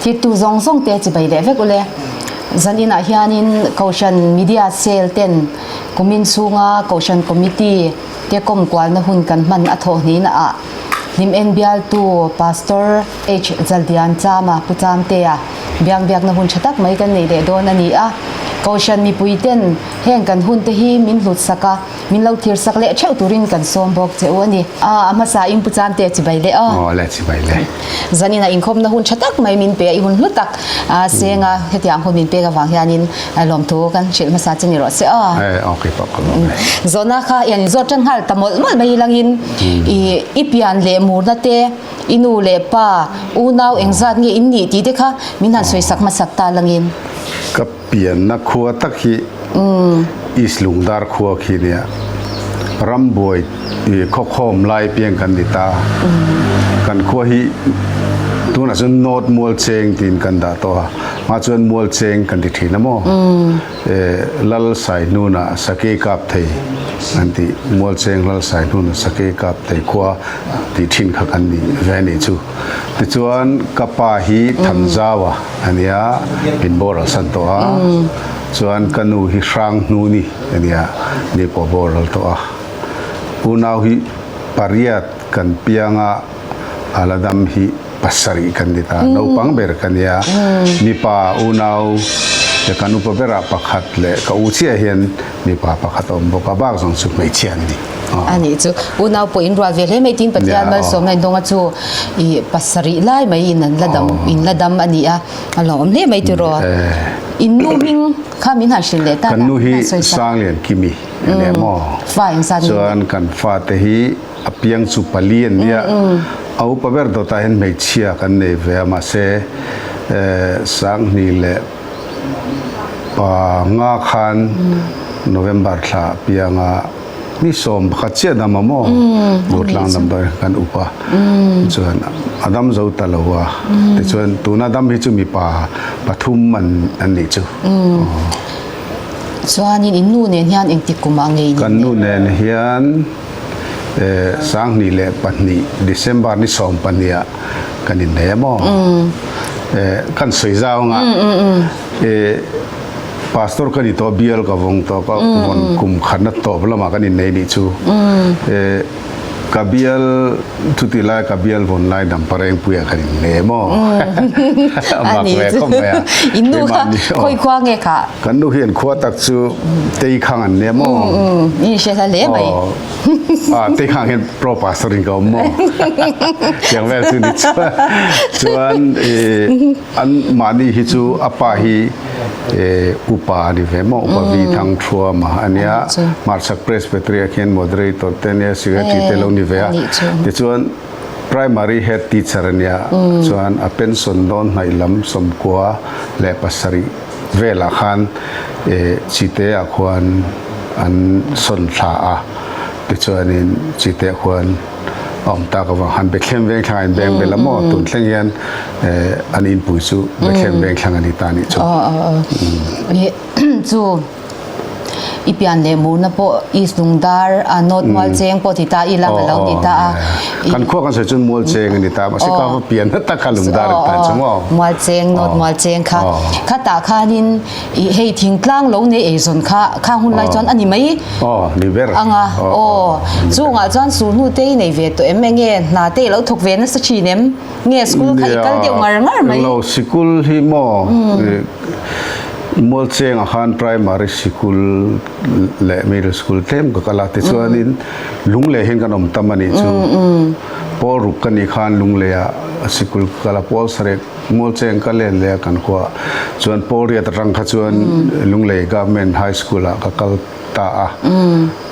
Thittu zawng zawng te chibai leh vek ule. Zaninah hianin Kohhran Media Cell ten kumin chhunga Kohhran Committee te kawm kualna hun kan hman a thawh hnihna ah hlim en bialtu Pastor H Zaldian Chama Pu Chamtea biang biakna hun tha tak mai kan nei leh dawn a ni a. Kohhran mipui ten heng kan hun te hi min hlut sak a. Min lo thir sak leh theuh turin kan sawm bawk che u a ni. A hmasa in Pu Chamte chibai leh aw. Aw le chibai le. Zanin a inkhawmna hun tha tak mai min pe a, i hun hlu tak seng a, hetiang hun min pek avang hianin lawmthu kan hrilh hmasa che ni rawh se aw. E aw kei pawh ka lawm e. Zawhna kha i han zawt tan nghal ta mawlh mawlh mai langin i i pian leh murna te, i nu leh pa, unau engzat nge in nih tih te kha min han sawi sak hmasak ta langin. Ka Pianna khua tak hi East Lungdar khua khi nia rambuai khawkhawm lai piang kan ni ta. Kan khua hi tunah chuan North Mualcheng tiin kan dah tawh a, hma chuan Mualcheng kan ti thin a maw? Lal Saihnuna Sakei kap thei an ti, Mualcheng Lal Saihnuna Sakei kap thei khua tih thin kha kan ni ve a nih chu. Tichuan ka pa hi Thanzaua a nia, min boral san tawh a, chuan ka nu hi Hranghnuni a nia, ni pawh boral tawh a. Unau hi pariat kan piang a, a la dam hi pasarih kan ni ta, naupang ber ka nia. Mipa unau leh kan upa berah pakhat leh ka u chiah hian mipa pakhat a awm bawk a, bak zawng chu hmeichhia an ni. A nih chu unau pawh in rual ve hle mai tin Pathian malsawmna in dawng a chu i pasarih lai mai in an la dam in la dam a ni a a lawm hle mai tiraw in nu hming kha min han hrilh leh ta Kan nu hi Sanglian Kimi a ni maw fa eng zat nge chuan kan fate hi a piang chu pali an nia a upa ber dawtah hian hmeichhia kan nei ve a mahse Sanghni leh Pa nga khan November thla pianga ni 11 chiah dam a maw Durtlang damdawi kan up a chuan a dam zo ta lo a tichuan tuna dam hi chu mipa pathum an an nih chu. Chuanin in nu nen hian engtik kumah ngei ni? Kan nu nen hian 2002 December ni 12 ah kan innei a maw? Kan sawi zau anga pastor ka ni tawh bial ka vawng tawh ka vawn kum khatna tawp lamah kan innei nih chu ka bial chuti lai ka bial vawn lai dam parengpuia kan innei a maw? A mak ve khawp mai a. In nu kha khawi khua nge kha? Kan nu hian khua tak chu tei khang an nia maw? I hre hla hle mai. Tei khang hian pro pastor in ka awm maw? Tiang vel chu ni chuan chuan an mahni hi chu a pa hi upa a ni ve maw? Upa Vi Thang Thuama a nia. Hmarchhak Presbytery ah khian moderator te ania secretary te lo ni ve a. Tichuan Primary head teacher a nia chuan a pension dawn hnaih lam 97 velah khan Chite ah khuan an sawn thla a, tichuanin Chite ah khuan a awm tak avang khan Bethlehem Vengthlang a inbeng bel a maw tun thleng hian an inpui chu Bethlehem Vengthlang a ni ta a nih chu. Chu. I pian leh murna pawh East Lungdar a North Mualcheng pawh ti ta ila ka lo ti ta a. Kan khua kan sawi chuan Mualcheng a ni ta mahse ka va pian na tak kha Lungdar a ni ta chu maw. Mualcheng North Mualcheng kha khatah khanin i hei thingtlang lo nei eizawn kha khang hun lai chuan a ni mai ni ber anga aw chungah chuan sulhnu te i nei ve tawh em enge hna te i lo thawk ve nasa thin em nge school kha i kal deuh ngar ngar mai. Lo sikul hi maw Mualchengah khan primary sikul leh middle school tlem ka kal a, tichuanin Lunglei hian kan awm tam a nih chu. Pawl ruk ka nih khan Lungleiah sikul ka kal a, pawl sarek Mualcheng ka len leh a kan khua. Chuan pawl riat atang kha chuan Lunglei Government High School ah ka kal ta a.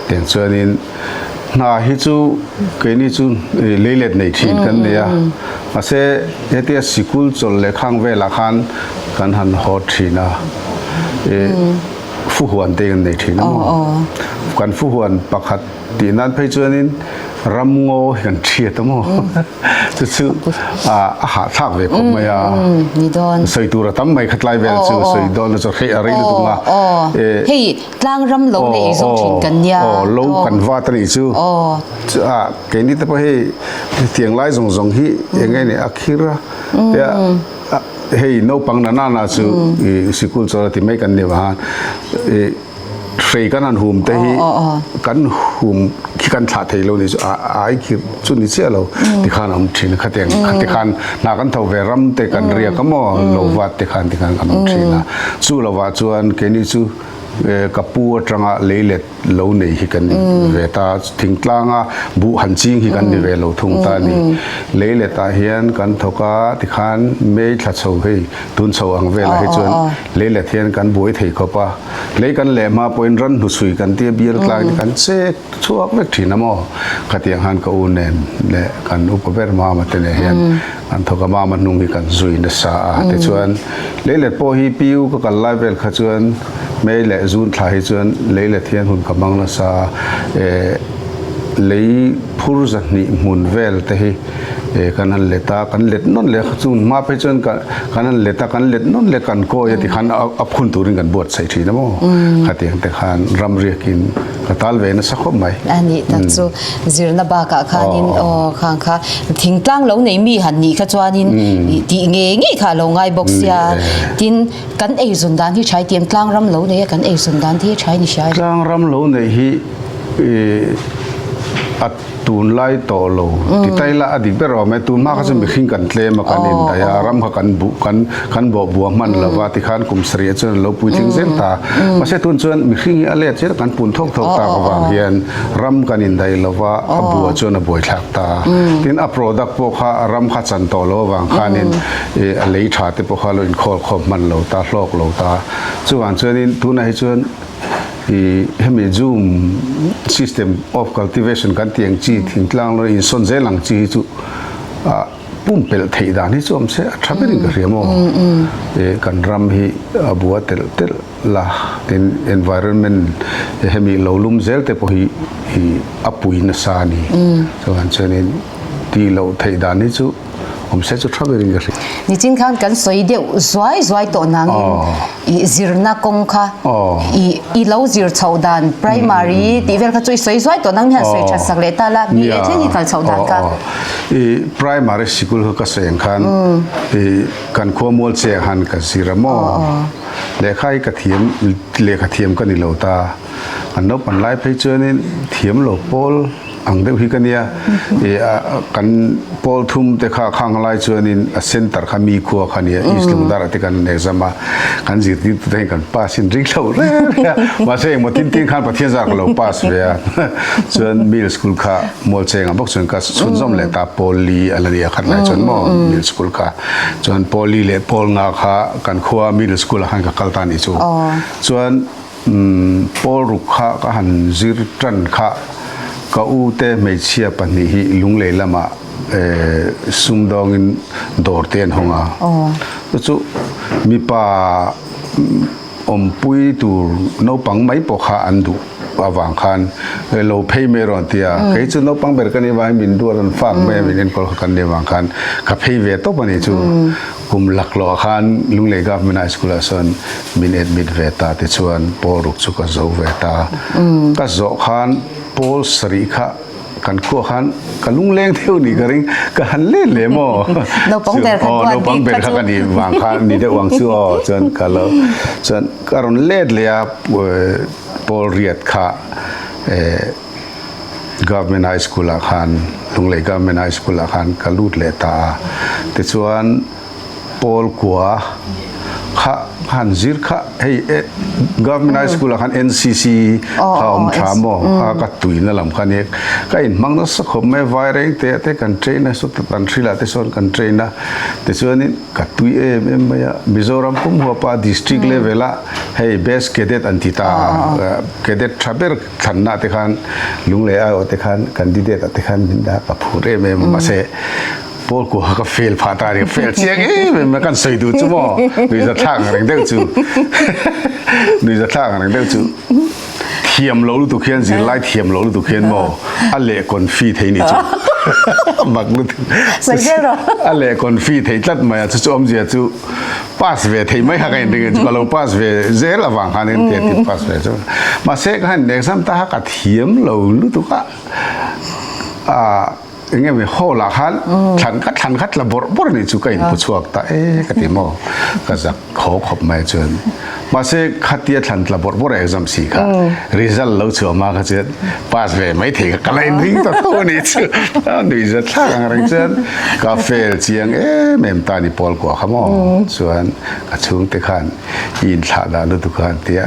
Tiang chuanin hna hi chu keini chu leilet nei thin kan nei a, mahse hetia sikul chawlh leh khang velah khan kan han haw thin a, fuhuan te kan nei thin a maw? Kan fuhuan pakhat tih nan phei chuanin ramngaw hi kan thiat a maw? Chu chu a hahthlak ve khawp mai a. Sawi tur a tam mai khatlai vel chu sawi dawn chu hreh a rei lutuk a. Hei Tlang ram lo nei ei zawk thin kan nia. Aw, lo kan vat a nih chu. A, keini te pawh hei tiang lai zawng zawng hi eng nge ni a khir a. Tia Hei naupang na na na chu i sikul chawl a ti mai kan ni vang a, i hrei kan han hum te hi kan hum khi kan thlah thei lo ni chu a ai khi chu ni chiah lo tikhan a awm thin a khatiang tikhan hna kan tho ve ram te kan riak a maw lo vat te khan tikhan kan awm thin a chu lovah chuan keini chu ka pu atanga leilet lo nei hi kan ni ve ta thingtlanga buh han ching hi kan ni ve lo thung ta a ni leilet ah hian kan thawk a tikhan mei thla chho hei tun chho ang velah hi chuan leilet hian kan buai thei khawp a lei kan leh hma pawhin ran hnuchhui kan tia bial tlai te kan chek chhuak vek thin a maw khatiang khan ka u nen leh kan upa ber mama te nen hian kan thawk a mama hnung hi kan zui nasa a tichuan leilet pawh hi pu ka kal lai vel kha chuan Mei leh zun thla hi chuan lei leh thian hun ka hmang nasa a, eh lei phur zahnih hmun vel te hi eh kan han let a, kan let nawn leh chu hma phei chuan kan kan han let a, kan let nawn leh kan kawi a tikhan a a phun turin kan buatsaih thin a maw khatiang te khan ram riakin ka tal ve nasa khawp mai. A nih tak chu zirna bakah khanin aw khang kha thingtlang lo nei mi han nih kha chuanin tih ngei ngei kha a lo ngai bawk sia tin Kan eizawn dan hi thai tiam tlang ram lo nei a kan eizawn dan te hi thai ni hria. Tlang ram lo neih hi a tunlai tawh lo ti tai la a dik ber awm e tun hma kha chu mihring kan tlem a kan indaih a ram kha kan buh kan kan bawh bua hman lo va tikhan kum sarih chuan a lo puitling zel ta mahse tun chuan mihring hi a let zel kan pun thawk thawk tak avang hian ram kan indaih lo va a bua chuan a buaithlak ta tin a product pawh kha ram kha chan tawh lo avang khanin I a lei tha te pawh kha lo inkhawl khawm hman lo ta, hlawk lo ta. Chuvang chuanin tunah hi chuan i hemi zoom system of cultivation kan tih ang chi thingtlang lo insawn zel ang chi hi chu a pumpelh theih dan hi chu awm se a tha berin ka hria maw. I kan ram hi a bua telh telh la tin environment hemi lo lum zel te pawh hi i a pui nasa a ni. Chuvang chuanin tih loh theih dan hi chu Awm se chu tha berin ka hria. Nichin khan kan sawi deuh zuai zuai tawh nangin i zirna kawng kha i i lo zir chhoh dan primary tih vel kha chu i sawi zuai tawh nang hian sawi that sak leh ta la BA thleng i kal chhoh dan kha. I primary sikul kha ka sawi ang khan i kan khua mual che ang khan ka zir a maw lehkha hi ka thiam lehkha thiam ka ni lo ta an naupang lai phei chuanin thiam lo pawl Ang deuh hi ka nia, i kan pawl thum te kha khang lai chuanin a center kha mi khua kha nia, East Lungdar ah te kan exam a, kan zirtirtu te hian kan pass in ring lo reng reng a, mahse engmaw tin tin khan Pathian zar ka lo pass ve a, chuan Middle School kha Mualcheng ah bawk chuan ka chhunzawm leh ta, pawl li a la nia khat lai chuan maw Middle School kha, chuan pawl li leh pawl nga kha kan khua Middle School ah khan ka kal ta nih chu, chuan Pawl ruk kha ka han zir tan kha ka u te hmeichhia pahnih hi Lunglei lamah sumdawngin dawr te an hawng a. Chu chu mipa awmpui tur naupang mai pawh kha an duh avang khan lo phei mai rawn ti a. Kei chu naupang ber ka nih avangin min duat an fak mai a, min enkawl kha kan nih avang khan ka phei ve tawp a ni chu. Kum laklawh ah khan Lunglei Government High School ah sawn min admit ve ta tichuan pawl ruk chu ka zo ve ta. Ka zawh khan pawl sarih kha kan khuah khan ka lungleng deuh nih ka ring ka han let leh maw. Naupang ber kha Aw naupang ber kha ka nih vang khan ni deuh ang chu aw chuan ka lo chuan ka rawn let leh a pawl riat kha eh Government High School ah khan Lunglei Government High School ah khan ka lut leh ta a tichuan pawl kua kha han zir kha hei Government High School ah khan NCC kha awm tha maw kha ka tuina lam kha nia ka inhmang nasa khawp mai a vaireng te ah te kan train a sawta tan hril ah te sawn kan train a tichuanin ka tui em em mai a Mizoram pum huapa district level ah hei best cadet an ti ta a cadet tha ber Thlanna te khan Lunglei aiawh te khan candidate ah te khan min dah ka phur em em a mahse Paul kua ka fail phah ta a ni fail chiang em em a kan sawi duh chu maw nuihza thlak ang reng deuh chu nuihza thlak ang reng deuh chu thiam lo lutuk hian zirlai thiam lo lutuk hian maw a leh confi thei ni chu mak lutuk a leh confi thei tlat mai a chu chu awmzia chu Pass ve thei mai kha ka inring a chu ka lo pass ve zel avang khan in tia ti pass ve chu mahse ka han exam ta kha ka thiam lo lutuk a a Enge mi hall ah khan thlan kha thlan kha tla bawrh bawrh anih chu ka inpu chhuak ta e ka ti maw ka zak khaw khawp mai chuan mahse khatia thlan tla bawrh bawrh a exam si kha result lo chhuah hma kha chuan pass ve mai thei kha ka la inring ta tho anih chu a nuih zat thlak ang reng chuan ka fail chiang em em ta ni pawl kuah kha maw chuan ka chhungte khan I inthlah dah lutuk kha an ti a,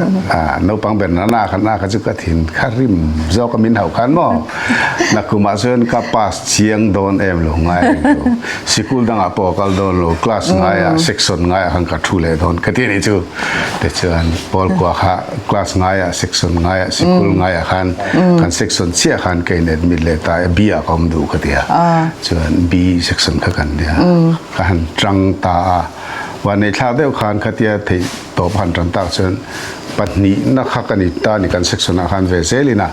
naupang ber na na kha na kha chu ka thin kha rim zawk a min hauh khan maw? Nakumah chuan ka pass chiang dawn em lo ngai reng lo. Sikul dangah pawh a kal dawn lo, class ngaiah section ngaiah khan ka thu leh dawn ka ti a nih chu. Tichuan Paul kua kha class ngaiah section ngaiah sikul ngaiah khan kan section chiah khan ka in admit leh ta a, B ah ka awm duh ka ti a, chuan B section kha kan nia ka han tang ta a. Vanei thlak deuh khan khatia theih tawp han tan tak chuan pahnihna kha ka ni ta ni kan section ah khan ve zelin a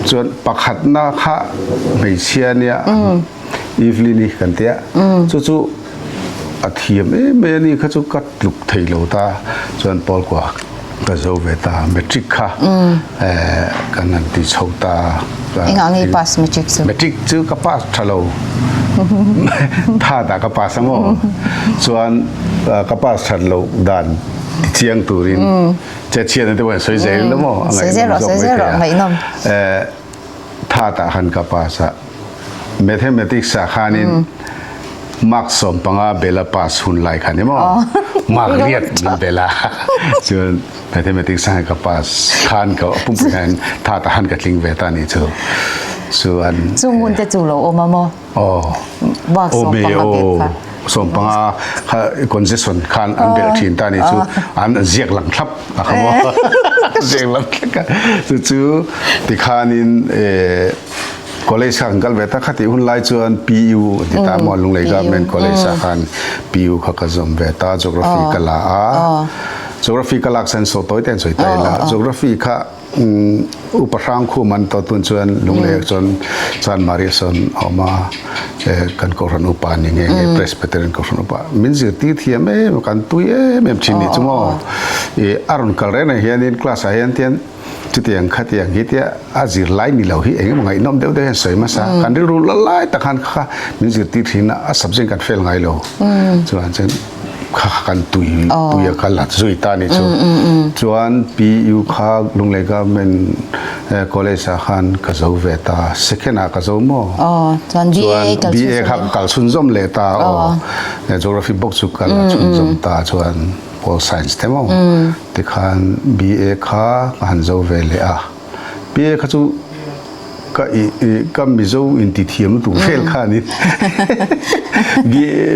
chuan pakhatna kha hmeichhia nia Evelyn i kan tia chu chu a thiam em mai a ni kha chu ka tluk thei lo ta chuan pawl kua ka zo ve ta matric kha kan han ti chho ta. Engah nge i pass matric chu? Matric chu ka pass tha lo. Third ah ka pass a maw? Chuan ka pass that loh dan ti chiang turin che chhiatna te pawh in sawi zel lo maw? A ngaihnawm zawk mai thei a. Third ah khan ka pass a. Mathematics ah khanin mark 15 bela pass hun lai kha ni maw? Mark riat min bela. Chuan Mathematics ah ka pass khan ka pumpui khan tha ta han ka tling ve ta ni chu chuan Chu ngun te chu lo awm a maw? Aw. Bak 15 bel kha. 15 kha concession khan an bel thin ta ni chu an ziak lang thlap a kha maw? Ziak lang thlap a chu chu tikhanin College kha kan kal ve ta khatih hun lai chuan PU a ti ta maw Lunglei Government College ah khan PU kha ka zawm ve ta Geography ka la a Geography ka lak chuan saw tawi te an sawi ta ila Geography kha upa hrang khum an tawh tun chuan Lunglei ah chuan Chanmari sawn a awm a kan kohhran upa ni nge nge Presbyterian kohhran upa min zirtir thiam em kan tui em em thin nih chu maw a rawn kal reng reng hianin class ah hian tian Chutiang khatiang hi tia a zirlai ni lo hi eng emaw ngaihnawm deuh deuh hian sawi hmasa. Kan rilru la lai tak khan kha min zirtir thin a, a subject kan fail ngai lo. Chuan chuan kha kha kan tui pui a kal a zui ta ni chu. Chuan PU kha Lunglei Government College ah khan ka zo ve ta. Second ah ka zo maw? Chuan BA kha kal chhunzawm leh ta aw. Geography bawk chu ka la chhunzawm ta chuan. Pol Science te maw tikhan BA kha ka han zo ve leh a, BA kha chu ka i ka Mizo inti thiam lutuk vel kha ani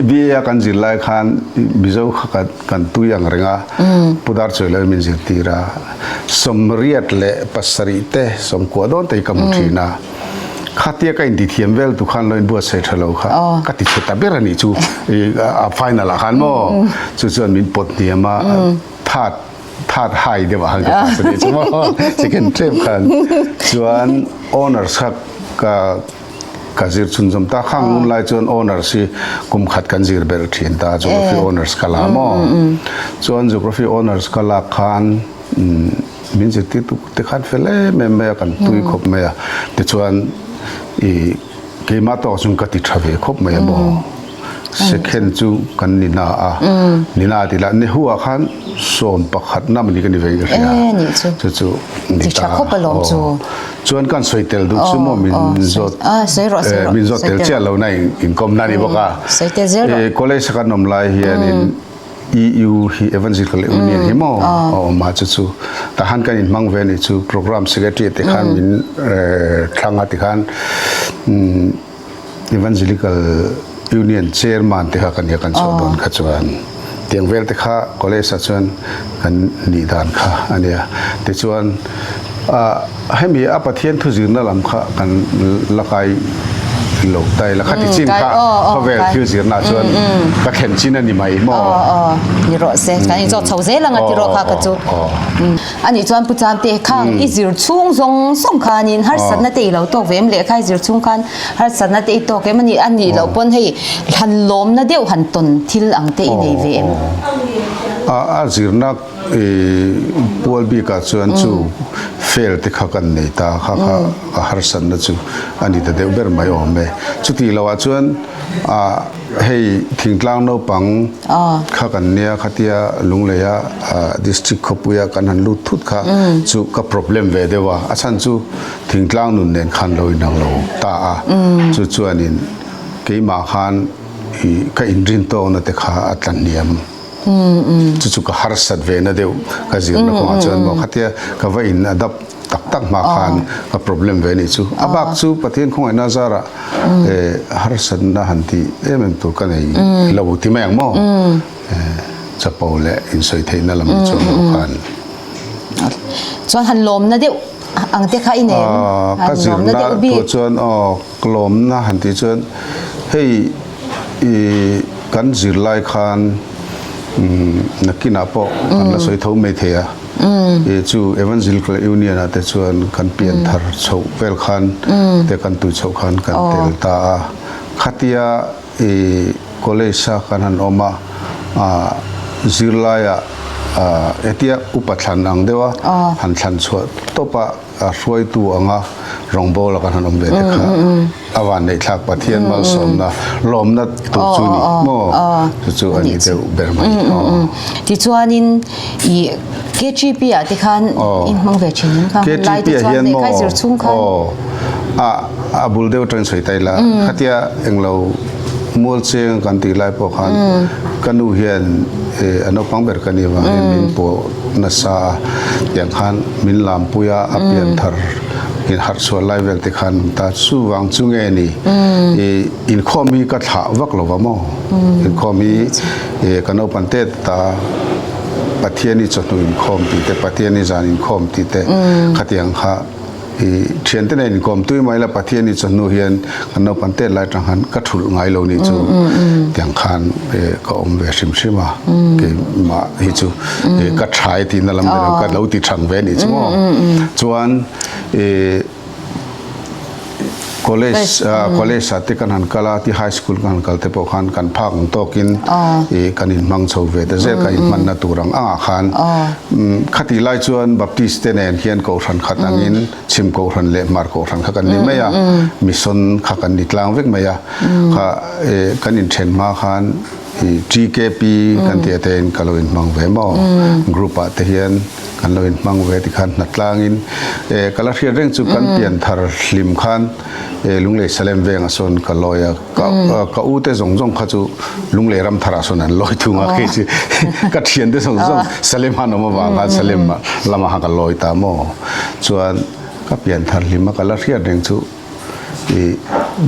BA a kan zir lai khan Mizo kha kan kan tui ang reng a, Pu Darchawilo min zirtir a, 87 te 90 dawn te hi ka hmu thin a. Khatia ka inti thiam vel tu khan lo inbuatsaih tha lo kha ka ti chhe ta ber a nih chu a final ah khan maw chu chuan min pawt hniam a that that hai deuh ah khan ka pass a nih chu maw second tlem khan chuan honours kha ka ka zir chhunzawm ta khang hun lai chuan honours hi kum khat kan zir ber thin ta geography honours ka la maw chuan geography honours ka lak khan Min zirtirtu te khan fel em em mai a, kan tui khawp mai a. Tichuan i keimah tawk chung ka ti tha ve khawp mai a maw. Second chu kan ni na a, ni na tih lah Nehu ah khan 11 na mani ka ni ve in ka hria. Chu chu ni ta. Chuan kan sawi tel duh chu maw min zawt min zawt tel chiah lo na inkawm na ni bawk a. College a kan awm lai hianin EU hi Evangelical Union hi maw a awm a chu chu tahan kan inhmang ve ni chu program secretary te khan min thlang a tikhan Evangelical Union chairman te kha kan nia kan chhuah dawn kha chuan tiang vel te kha college ah chuan kan nih dan kha a nia tichuan Hemi a Pathian thuzirna lam kha kan la kai lo ta ila khati chin kha khawvel thil zirna chuan ka thlen chin a ni mai maw? Aw aw ni rawh se kan in zawt chho zel anga ti rawh kha ka chu. Ani chuan Pu Chamte khang i zir chhung zawng zawng khanin harsatna te i lo tawk ve em lehkha i zir chhung khan harsatna te i tawk em ani a nih loh pawn hei han lawmna deuh han tawn thil ang te i nei ve em? A zirna pual bikah chuan chu fail te kha kan nei ta kha kha a harsatna chu a ni ta deuh ber mai awm e. Chuti loah chuan hei thingtlang naupang kha kan nia khatia Lungleia district khawpuia kan han lut thut kha chu ka problem ve deuh a, a chhan chu thingtlang nun nen khan lo inang lo ta a, chu chuanin keimah khan ka inrin tawkna te kha a tla hniam. Chu chu ka harsat ve na deuh ka zirna kawngah chuan maw khatia ka va in adapt tak tak hma khan ka problem ve anih chu. A bak chu Pathian khawngaihna zarah harsatna han tih em em tur ka nei lo ti mai ang maw chapo leh insawi theihna lam ni chuan lo khan. Chuan han lawmna deuh ang te kha i nei em? Ka zirna tur chuan aw ka lawmna han tih chuan hei i kan zirlai khan nakinah pawh kan la sawi tho mai thei a i chu Evangelical Union ah te chuan kan pian thar chhoh vel khan te kan tui chhoh khan kan tel ta a khatia I college a kan han awm a, zirlaiah hetia upa thlan ang deuh a han thlan chhuah tawp a, hruaitu anga rawngbawla kan han awm ve te kha a vanneih thlak Pathian malsawmna lawmna tur chu ni maw chu chu a ni deuh ber mai. Tichuanin i KGP ah te khan in hmang ve thin em kha hun lai te chuan lehkha zir chhung khan? A bul deuh atangin sawi ta ila, khatia englo mual cheng kan tih lai pawh khan ka nu hian a naupang ber ka nih avangin min pawh nasa a, tiang khan min lampui a, a pian thar in harh chhuah lai vel te khan awm ta. Chuvang chu nge ni inkhawm hi ka thlah vak lo va maw? Inkhawm hi ka naupang te ta Pathiani chawhnu inkhawm tih te, Pathiani zan inkhawm tih te khatiang kha I thiante nen inkawm tui mai la Pathian i chawhnu hian kan naupang tet lai atang khan ka thulh ngai lo ni chu tiang khan ka awm ve hrim hrim a keimah hi chu ka thai tihna lam ni lo ka lo ti thang ve ni chu maw chuan i college college ah te kan han kal a ti high school kan han kal te pawh khan kan phak ang tawkin i kan inhmang chho ve ta zel kan inhmanna tur ang angah khan Khatih lai chuan Baptist te nen hian kohhran khat angin chhim kohhran leh hmar kohhran kha kan ni mai a, mission kha kan ni tlang vek mai a. Kha kan inthen hma khan TKP kan tih atein ka lo inhmang ve maw? Group ah te hian kan lo inhmang ve tikhan hna tlangin ka la hriat reng chu kan pian thar hlim khan Lunglei Salem vengah sawn ka lawi a. Ka ka u te zawng zawng kha chu Lunglei ram tharah sawn an lawi thung a khi chu ka thian te zawng zawng Salem han awm avang khan Salem lamah khan ka lawi ta maw chuan ka pian thar hlim a ka la hriat reng chu i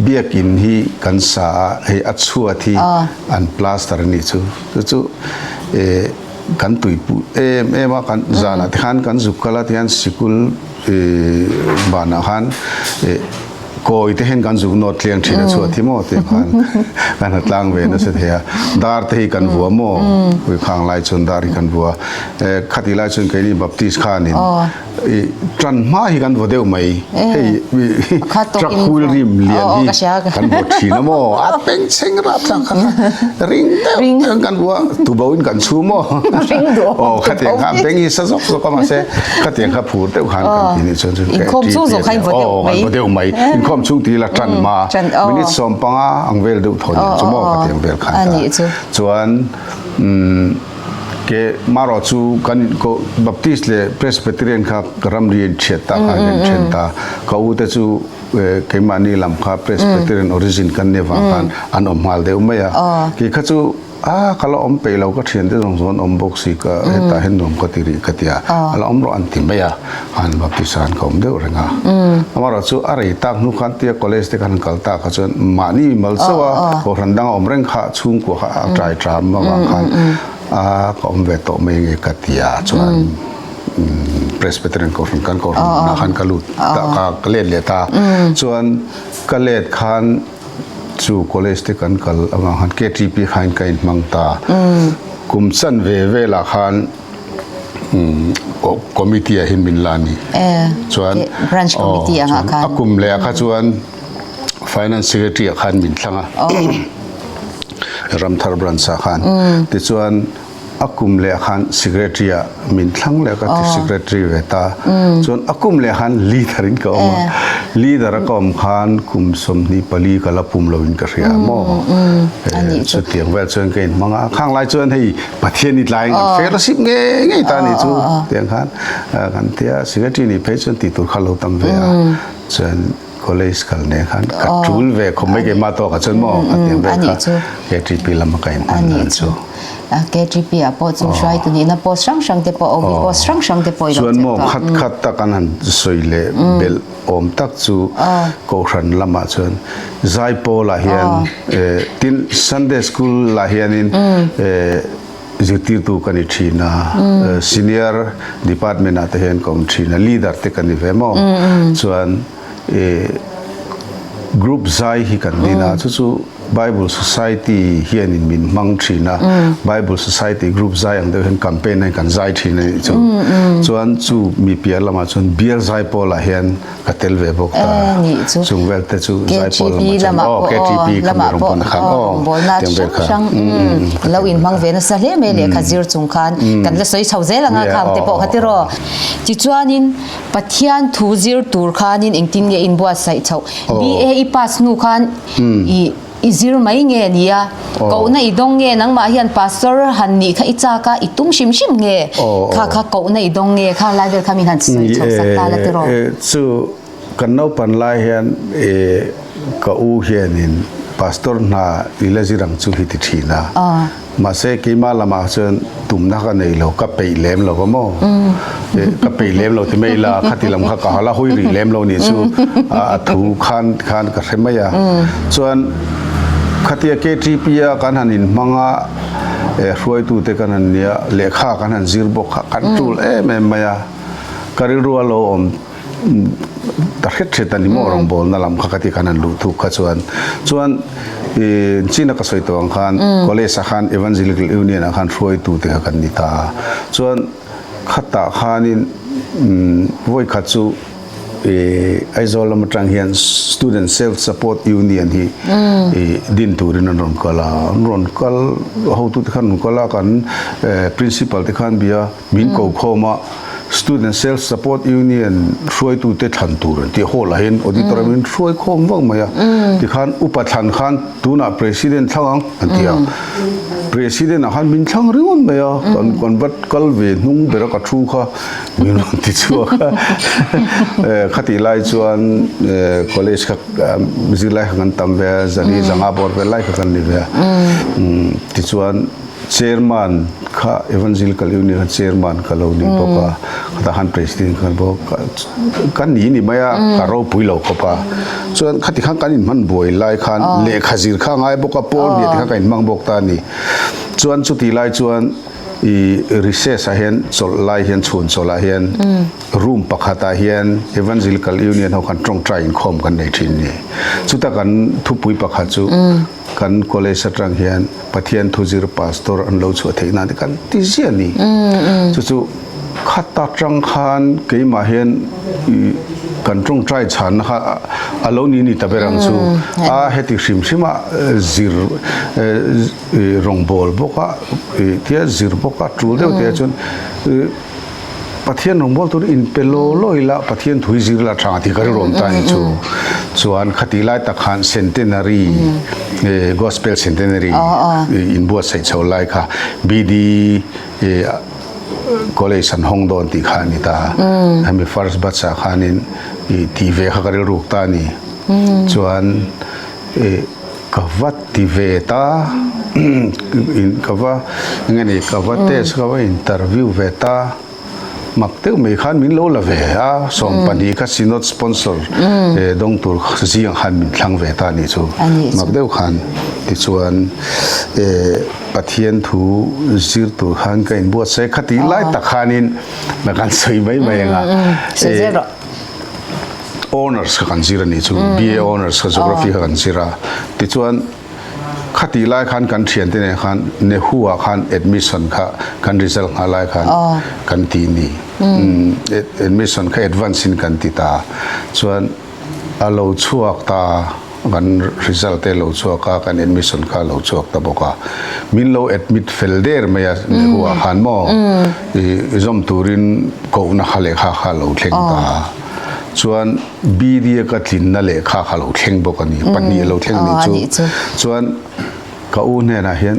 biakin hi kan sa a hei a chhuat hi an plaster a nih chu chu chu eh kan tuipui em em a kan zanah te khan kan zuk kal a tihian sikul ih banah khan eh. Kawi te hian kan zuk nawt tliang thin a chhuah thi maw tih khan kan ha tlang ve nasa thei a. Dar te hi kan vua maw? Ui khang lai chuan dar hi kan vua. Khati lai chuan keini Baptist khanin i tan hma hi kan vaw deuh mai. Hei truck wheel rim lian hi kan vaw thin a maw? A bengchheng rap thlak kha kha ring deuh deuh kan vua tubo in kan chhu maw? Aw khatiang kha beng hi sa zawk zawk a mahse Khatiang kha phur deuh khan kan ti nih chuan chu Inkhawm chung zawk kha in vaw deuh mai. Vaw deuh mai. Inkhawm chung ti la tan ma. Minute 15 ang vel deuh thaw nen chu maw khatiang vel khan ta. Chuan ke marawh chu kan Baptist leh Presbyterian kha ramri in thiat ta khan kan then ta. Ka u te chu keimahni lam kha Presbyterian origin kan nih avang khan an awm nghal deuh mai a. Kei kha chu A, ka la awm peih lo, ka thiante zawng zawng an awm bawk si, ka hetah hian nuam ka ti rih ka ti a, a la awm rawh an ti mai a, han Baptist ah khan ka awm deuh reng a. Amaherawh chu a rei tak hnu khan tia college te khan han kal tak kha chuan mahni mal chauh a, kohhran dang a awm reng kha chhungkua kha a ṭai ṭam avang khan a ka awm ve tawh mai nge ka ti a, chuan Presbyterian kohhran kan kohhran ah khan ka lut ta ka let leh ta, chuan ka let khan. Chu college te kan kal avang khan KTP khain ka inhmang ta. Kum chan ve velah khan committee ah hian min la a ni. Chuan branch committee angah khan. A kum leh ah kha chuan finance secretary ah khan min thlang a. Ramthar branch ah khan. Tichuan. A kum leh khan secretary ah min thlang leh ka ti secretary ve ta. Chuan a kum leh khan leader in ka awm a. Leader a ka awm khan kum 24 ka la pum lo in ka hria maw. Chutiang vel chuan ka inhmang a. Khang lai chuan hei Pathian i tlaiin kan fellowship ngei ngei ta nih chu tiang khan kan tia secretary nih phei chuan tih tur kha lo tam ve a. Chuan college kal nen khan ka tul ve khawp mai keimah tawkah chuan maw a tiang vel kha KTP lama ka inhman dan chu. KTP ah pawh chu hruaitu nihna post hrang hrang te pawh OB post hrang hrang te pawh i lo Chuan maw khat khat tak an han sawi leh belh awm tak chu Kohhran lamah chuan Zaipawl ah hian tin Sunday school ah hianin zirtirtu ka ni thin a, senior department ah te hian ka awm thin a, leader te ka ni ve maw? Chuan group zai hi kan din a, chu chu Bible Society hianin min hmang thin a, Bible Society group zai ang deuh hian campaign ah hian kan zai thin a nih chu. Chuan chu mi piah lamah chuan bial zai pawlah hian ka tel ve bawk ta chung vel te chu zaipawl KTP lamah pawh KTP lamah pawh khan aw rawngbawlna hrang hrang lo in hmang ve nasa hle mai lehkha zir chung khan kan la sawi chho zel anga khang te pawh kha tiraw tichuanin Pathian thu zir tur khanin engtin nge inbuatsaih chhoh BA i pass hnu khan i I zir mai nge nia? Kohna i dawng nge? Nangmah hian pastor han nih kha i chak a, i tum hrim hrim nge? Kha kha kohna i dawng nge? Khang lai vel kha min han sawi chhoh sak ta la tiraw? Chu kan naupan lai hian ka u hianin pastor hna i la zir ang chu hi ti thin a. Mahse keimah lamah chuan tumna ka nei lo, ka peih lem lo va maw? Ka peih lem lo ti mai ila, khati lam kha ka hala hawi rih lem lo nih chu a thu khan khan ka hre mai a. Chuan khatia KTP a kan han inhmang a, hruaitute kan han nia, lehkha kan han zir bawk kha kan tul em em mai a. Ka rilru a lo awm ta hret hret a ni maw rawngbawlna lam kha ka ti khan an luh thuk kha chuan chuan china ka sawi tawh ang khan college ah khan evangelical union ah khan hruaitu te kha kan ni ta a chuan khatah khanin vawi khat chu Aizawl lam atang hian student self support union hi din turin an rawn kal a an rawn kal hotu te khan an rawn kal a kan principal te khan bia Min ko khawm a, Student Self Support Union hruaitute thlan tur an ti a, hall ah hian auditorium in hruai khawm vak mai a, tikhan upa thlan khan tunah President thlang ang an ti a, President ah khan min thlang ringawt mai a, kan kan va kal ve hnung ber a ka thu kha min rawn ti chhuak a, khatih lai chuan college kha zirlai kha kan tam ve a, zali zanga bawr vel lai kha kan ni ve a, tichuan. Chairman kha Evangelical Union kha Chairman ka lo ni bawk a, khatah khan President ka ni bawk a, ka ni ni mai a, ka ropui lo khawp a. Chuan khati khan kan inhman buai lai khan lehkha zir kha a ngai bawk a, pawl hniah te khan ka inhmang bawk ta a ni. Chuan chuti lai chuan i recess ah hian chawlh lai hian chhun chawlh ah hian room pakhat ah hian Evangelical Union ho khan tawngtai inkhawm kan nei thin a ni. Chuta kan thupui pakhat chu Kan college atang hian Pathian thuzir pastor an lo chhuah theih nan te kan ti ziah a ni. Chu chu khat atang khan keimah hian kan tawngtai chhanna kha a lo ni ni ta ber ang chu. A heti hrim hrim a zir rawngbawl bawk a tia zir bawk a tul deuh te ah chuan Pathian rawngbâwl tur inpe law law ila Pathian thui zir la tha tih ka rilruam ta ni chu. Chuan khati lai tak khan Centenary Gospel Centenary inbuatsaih chho lai kha BD College an hawng dawn tih kha a ni ta. Hemi first batch ah khanin tih ve kha ka rilruk ta a ni. Chuan Ka va ti ve ta, ka va eng nge ni, ka va test ka va interview ve ta, mak deuh mai khan min lo la ve a, 12 kha Synod sponsor dawng tur zing khan min thlang ve ta a nih chu, mak deuh khan tichuan Pathian thu zir tur khan ka inbuatsaih khatih lai tak khanin kan sawi mai mai ang a. Honours kha kan zir a nih chu, BA Honours kha Geography kha kan zir a. Tichuan khatih lai khan kan thiante nen khan Nehu ah khan admission kha kan result nghah lai khan kan ti ni. Admission kha advance in kan ti ta. Chuan a lo chhuak ta. kan result te lo chhuak a, kan admission kha lo chhuak ta bawk a. Min lo admit fel der mai a Nehu ah khan maw i zawm turin kohna kha lehkha kha lo thleng ta a. Chuan BD a ka tlinna lehkha kha lo thleng bawk a ni, pahnih a lo thleng a nih chu. Chuan ka u hnenah hian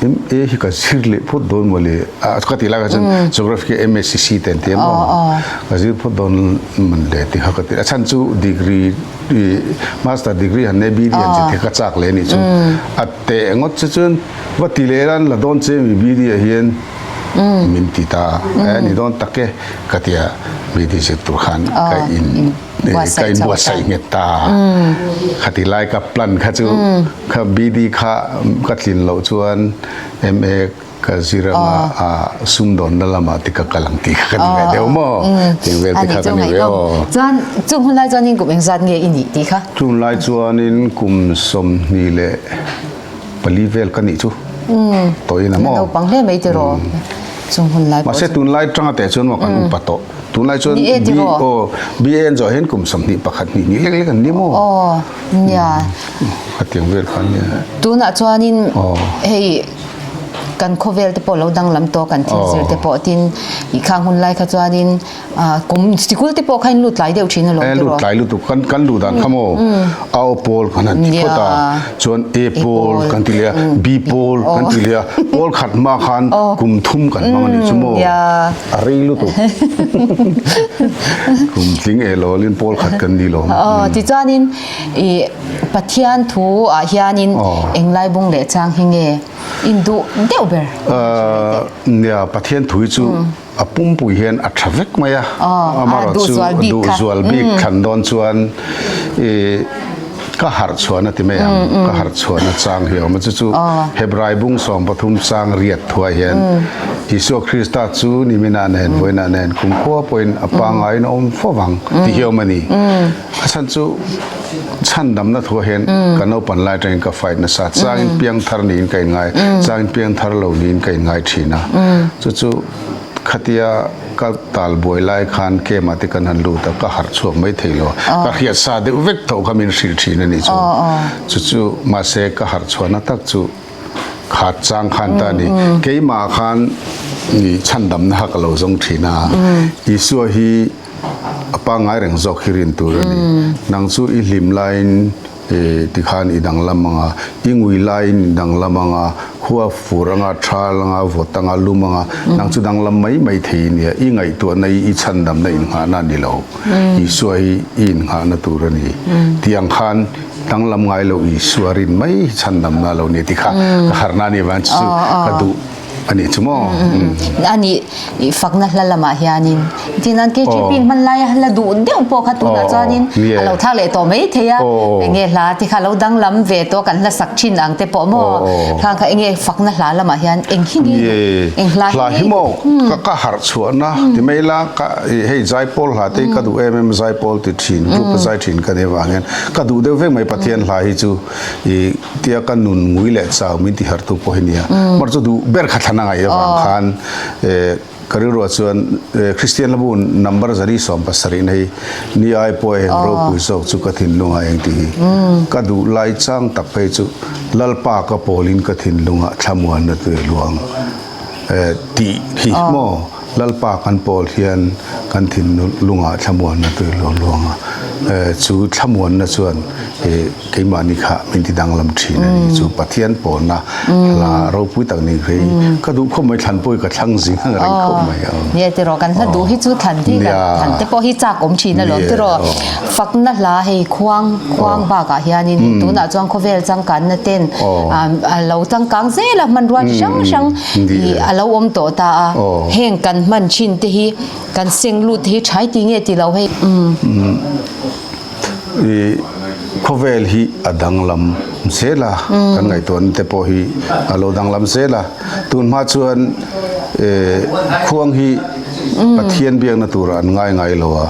MA hi ka zir leh phawt dawn maw le a ka tih lai kha chuan Geography hi MSc te an ti a maw ka zir phawt dawn man le tih kha ka ti a chhan chu degree master degree han nei BD han zir te kha ka chak leh a nih chu a teh ngawt che chuan va ti leh ila an la dawn che mi BD ah hian min ti ta e ni dawn tak e ka ti a BD zir tur khan ka in ka inbuatsaih nghet ta. Khati lai ka plan kha chu kha BD kha ka tlin loh chuan MA ka zir anga a sumdawnna lamah te ka kal ang tih kha ka ni ve deuh maw? Tih vel te kha ka ni ve aw. Chuan chung hun lai chuanin kum engzat nge i nih tih kha? Chung lai chuanin kum 24 vel ka nih chu tawhin a maw? Naupang hle mai tiraw chung hun lai pawh chu. Mahse tunlai tanga teh chuan maw kan upa tawh. Tunlai chuan B aw BA an zawh hian kum 21 hnih hnih lek lek an ni maw? Aw nia. Khatiang vel kha nia. Tunah chuanin hei kan khawvel te pawh lo danglam tawh kan thil zir te pawh tin i khang hun lai kha chuanin kum sikul te pawh kha in lut tlai deuh thin alawm tiraw? Lut tlai lutuk kan kan luh dan kha maw? A aw pawl kan han ti phawt a chuan A pawl kan ti leh a B pawl kan ti leh a pawl khat hma khan kum thum kan hmang a nih chu maw? A rei lutuk. Kum tling e lawlin pawl khat kan ni lawm. Aw, tichuanin i Pathian thu ah hianin englai bung leh chang hi nge in duh deuh ber? Nia, Pathian thu hi chu a pumpui hian a tha vek mai a. Amaherawhchu duhzual bik thlan dawn chuan i Ka harh chhuahna ti mai ang, ka harh chhuahna chang hi a awm a, chu chu Hebrai bung 13 chang riat thuah hian Isua Krista chu niminah nen vawiinah nen kumkhua pawhin a pangaiin a awm fo vang tih hi a awm a ni. A chhan chu chhandamna thuah hian ka naupan lai atangin ka fight nasa, changin piangthar niin ka inngai, changin piangthar lo niin ka inngai thin a, chu chu Khatia ka tal buai lai khan kemah te kan han lut a, ka harh chhuak mai thei lo. Ka hriat sa deuh vek tho kha min hrilh thin a nih chu. Chu chu mahse ka harh chhuahna tak chu khat chang khan ta a ni. Keimah khan chhandamna kha ka lo zawng thin a, Isua hi a pangngai reng zawk hi rin tur a ni. Nang chu i hlim laiin E, tikhan i danglam ang a, i ngui laiin i danglam ang a, khua fur ang a, thal ang a, vawt ang a, lum ang a, nang chu danglam mai mai thei i nia, i ngaihtuahna hi i chhandamna innghahna a ni lo, Isua hi i innghahna tur a ni. Tih ang khan danglam ngai lo Isua rin mai hi chhandamna a lo ni ti kha ka harhna a nih avangin chu chu ka duh. A nih chu maw? A nih fakna hla lamah hianin tinan KGP hman laia hla duh deuh pawh kha tunah chuanin a lo thlak leh tawh mai thei a. Enge hla te kha lo danglam ve tawh kan hla sak thin ang te pawh maw? Khang kha enge fakna hla lamah hian eng hi nge eng hla hi nge? Maw ka harh chhuahna ti mai la ka hei zaipawl hla te hi ka duh em em zaipawl ti thin group a zai thin ka nih avang hian ka duh deuh vek mai Pathian hla hi chu I tia ka nun ngui leh chau min ti hartu pawh hi nia. Mar chu duh ber kha thlan a ngaih avang khan ka rilruah chuan Kristian hlabu number 170 na hi ni ai pawh eng ropui zawk chu ka thinlungah eng tih hi ka duh lai chang tak phei chu Lalpa ka pawlin ka thinlungah thlamuanna tui luang tih hi maw Lalpa kan pawl hian kan thinlungah thlamuanna tui luang luang a chu thlamuanna chuan Keimahni kha min ti danglam thin a ni. Chu Pathian pawlna hla ropui tak ni hi ka duh khawp mai, thlan pawh hi ka thlang zing ang reng khawp mai. Nia tiraw, kan hla duh hi chu thlan hi kan thlan te pawh hi chak awm thin alawm tiraw. Fakna hla hei khuang khuang bakah hianin tunah chuan khawvel changkanna ten a lo changkang zel a, hmanrua chi hrang hrang ih a lo awm tawh ta a. Heng kan hman thin te hi kan seng lut hi thai ti nge ti lo hei. I khawvel hi a danglam zel a, kan ngaihtuahna te pawh hi a lo danglam zel a. Tun hma chuan khuang hi Pathian biakna turah an ngai ngai lo a,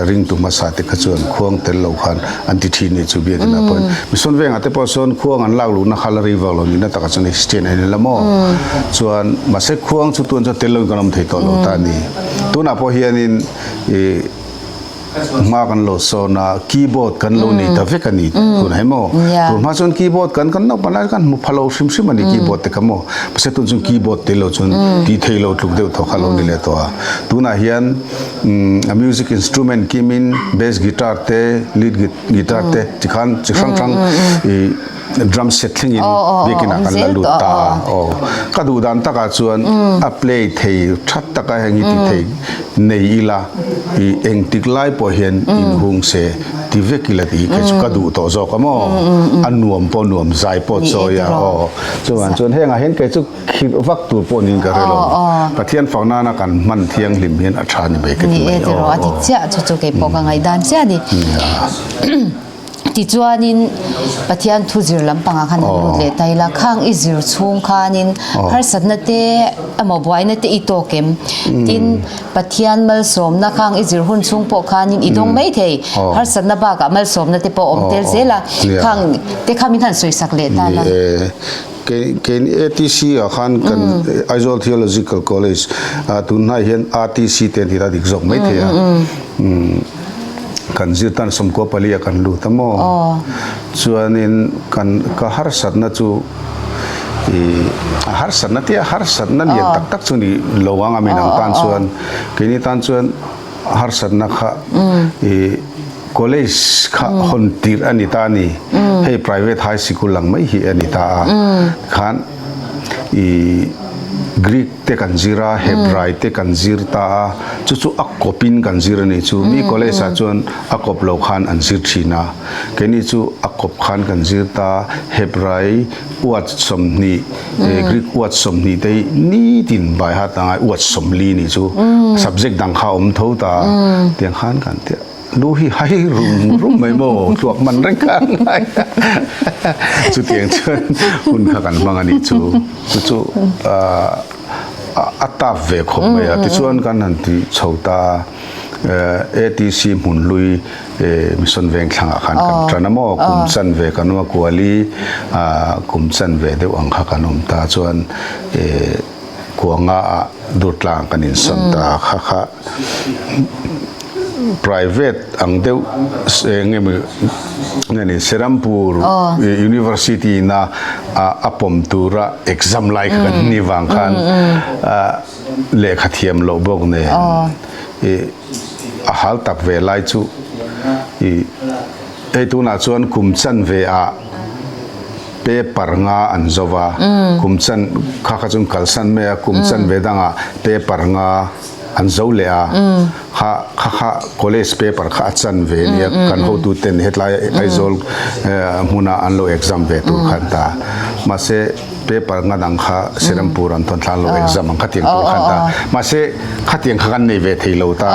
ringtu hmasa te kha chuan khuang tel lo khan an ti thin nih chu biakina pawhin. Mission vengah te pawh sawn khuang an lak luhna kha la rei vak lo nihna takah chuan Christian a ni la maw? Chuan mahse khuang chu tun chuan tel loin kan awm thei tawh lo ta a ni. Tunah pawh hianin i. Hma kan lo sawn a, keyboard kan lo nei ta vek a ni tun hai maw? Tun hma chuan keyboard kan kan naupan lai kan hmu pha lo hrim hrim a ni keyboard te kha maw? Mahse tun chuan keyboard tel lo chuan tih theih lo tluk deuh tawh kha lo ni leh tawh a. Tunah hian a music instrument kimin bass guitar te, lead guitar te tikhan chi hrang hrang ih drum set thlengin biakin ah kan la lut ta a aw ka duh dan takah chuan a play thei that taka heng hi ti thei nei ila ih engtik lai pawh hian inhung se ti vek ila tih hi kei chu ka duh tawh zawk a maw a nuam pawh nuam zai pawh chawi a aw chuan chuan hengah hian kei chu khirh vak tur pawh niin ka hre lo Pathian fak nana kan hman thianghlim hian a tha ni mai ka ti mai aw a dik chiah chu chu kei pawh ka ngaihdan chiah a ni. Tichuanin Pathian thu zir lampangah khan han lut leh ta ila, khang i zir chhung khanin harsatna te emaw buaina te i tawk em? Tin, Pathian malsawmna khang i zir hun chhung pawh khanin i dawng mai thei. Harsatna bakah malsawmna te pawh awm tel zel a, khang te kha min han sawisak leh ta la. Kei ATC ah khan kan Aizawl Theological College ah tunhnai hian RTC te an ti ta dik zawk mai thei a. Kan zir tan sawmkua pali ah kan lut a maw? Chuanin kan ka harsatna chu ih a harsatna tia harsatna lian tak tak chu ni lo ang a minang tan chuan keini tan chuan harsatna kha ih College kha hawn tirh a ni ta a ni. Hei private high sikul lang mai hi a ni ta a. Khan i Greek te kan zir a, Hebrai te kan zir ta a, chu chu a kawpin kan zir a nih chu. Mi college ah chuan a kawp lo khan an zir thin a. Keini chu a kawp khan kan zir ta a, Hebrai uat 20, Greek uat 20 te hi nitin by heart a ngai, uat 40 nih chu. Subject dang kha a awm tho ta a, tiang khan kan ti a. Lu hi hai rum rum mai maw tluak man reng kha ngai chutiang chuan hun kha kan hmang a nih chu chu chu a tap ve khawp mai a tichuan kan han ti chho ta ATC hmun hlui mission veng thlangah khan kan tan a maw kum chan ve kan awm a kuali kum chan ve deuh ang kha kan awm ta chuan kuanga ah durtlang kan insawn ta kha kha. Private ang deuh eng emaw nge ni Serampur University ina a pawm tura exam lai kha kan ni vang khan lehkha thiam loh bawk nen a hal tak ve lai chu ih hei tunah chuan kum chanve ah paper nga an zo va kum chan kha kha chuan kalsan mai a kum chanve dangah paper nga an zo leh a kha kha kha college paper kha a chan ve nia kan hotu ten hetlai Aizawl hmuna an lo exam ve tur khan ta mahse paper nga dang kha Serampur an thawn thla an lo exam ang khatiang tur khan ta mahse khatiang kha kan nei ve thei lo ta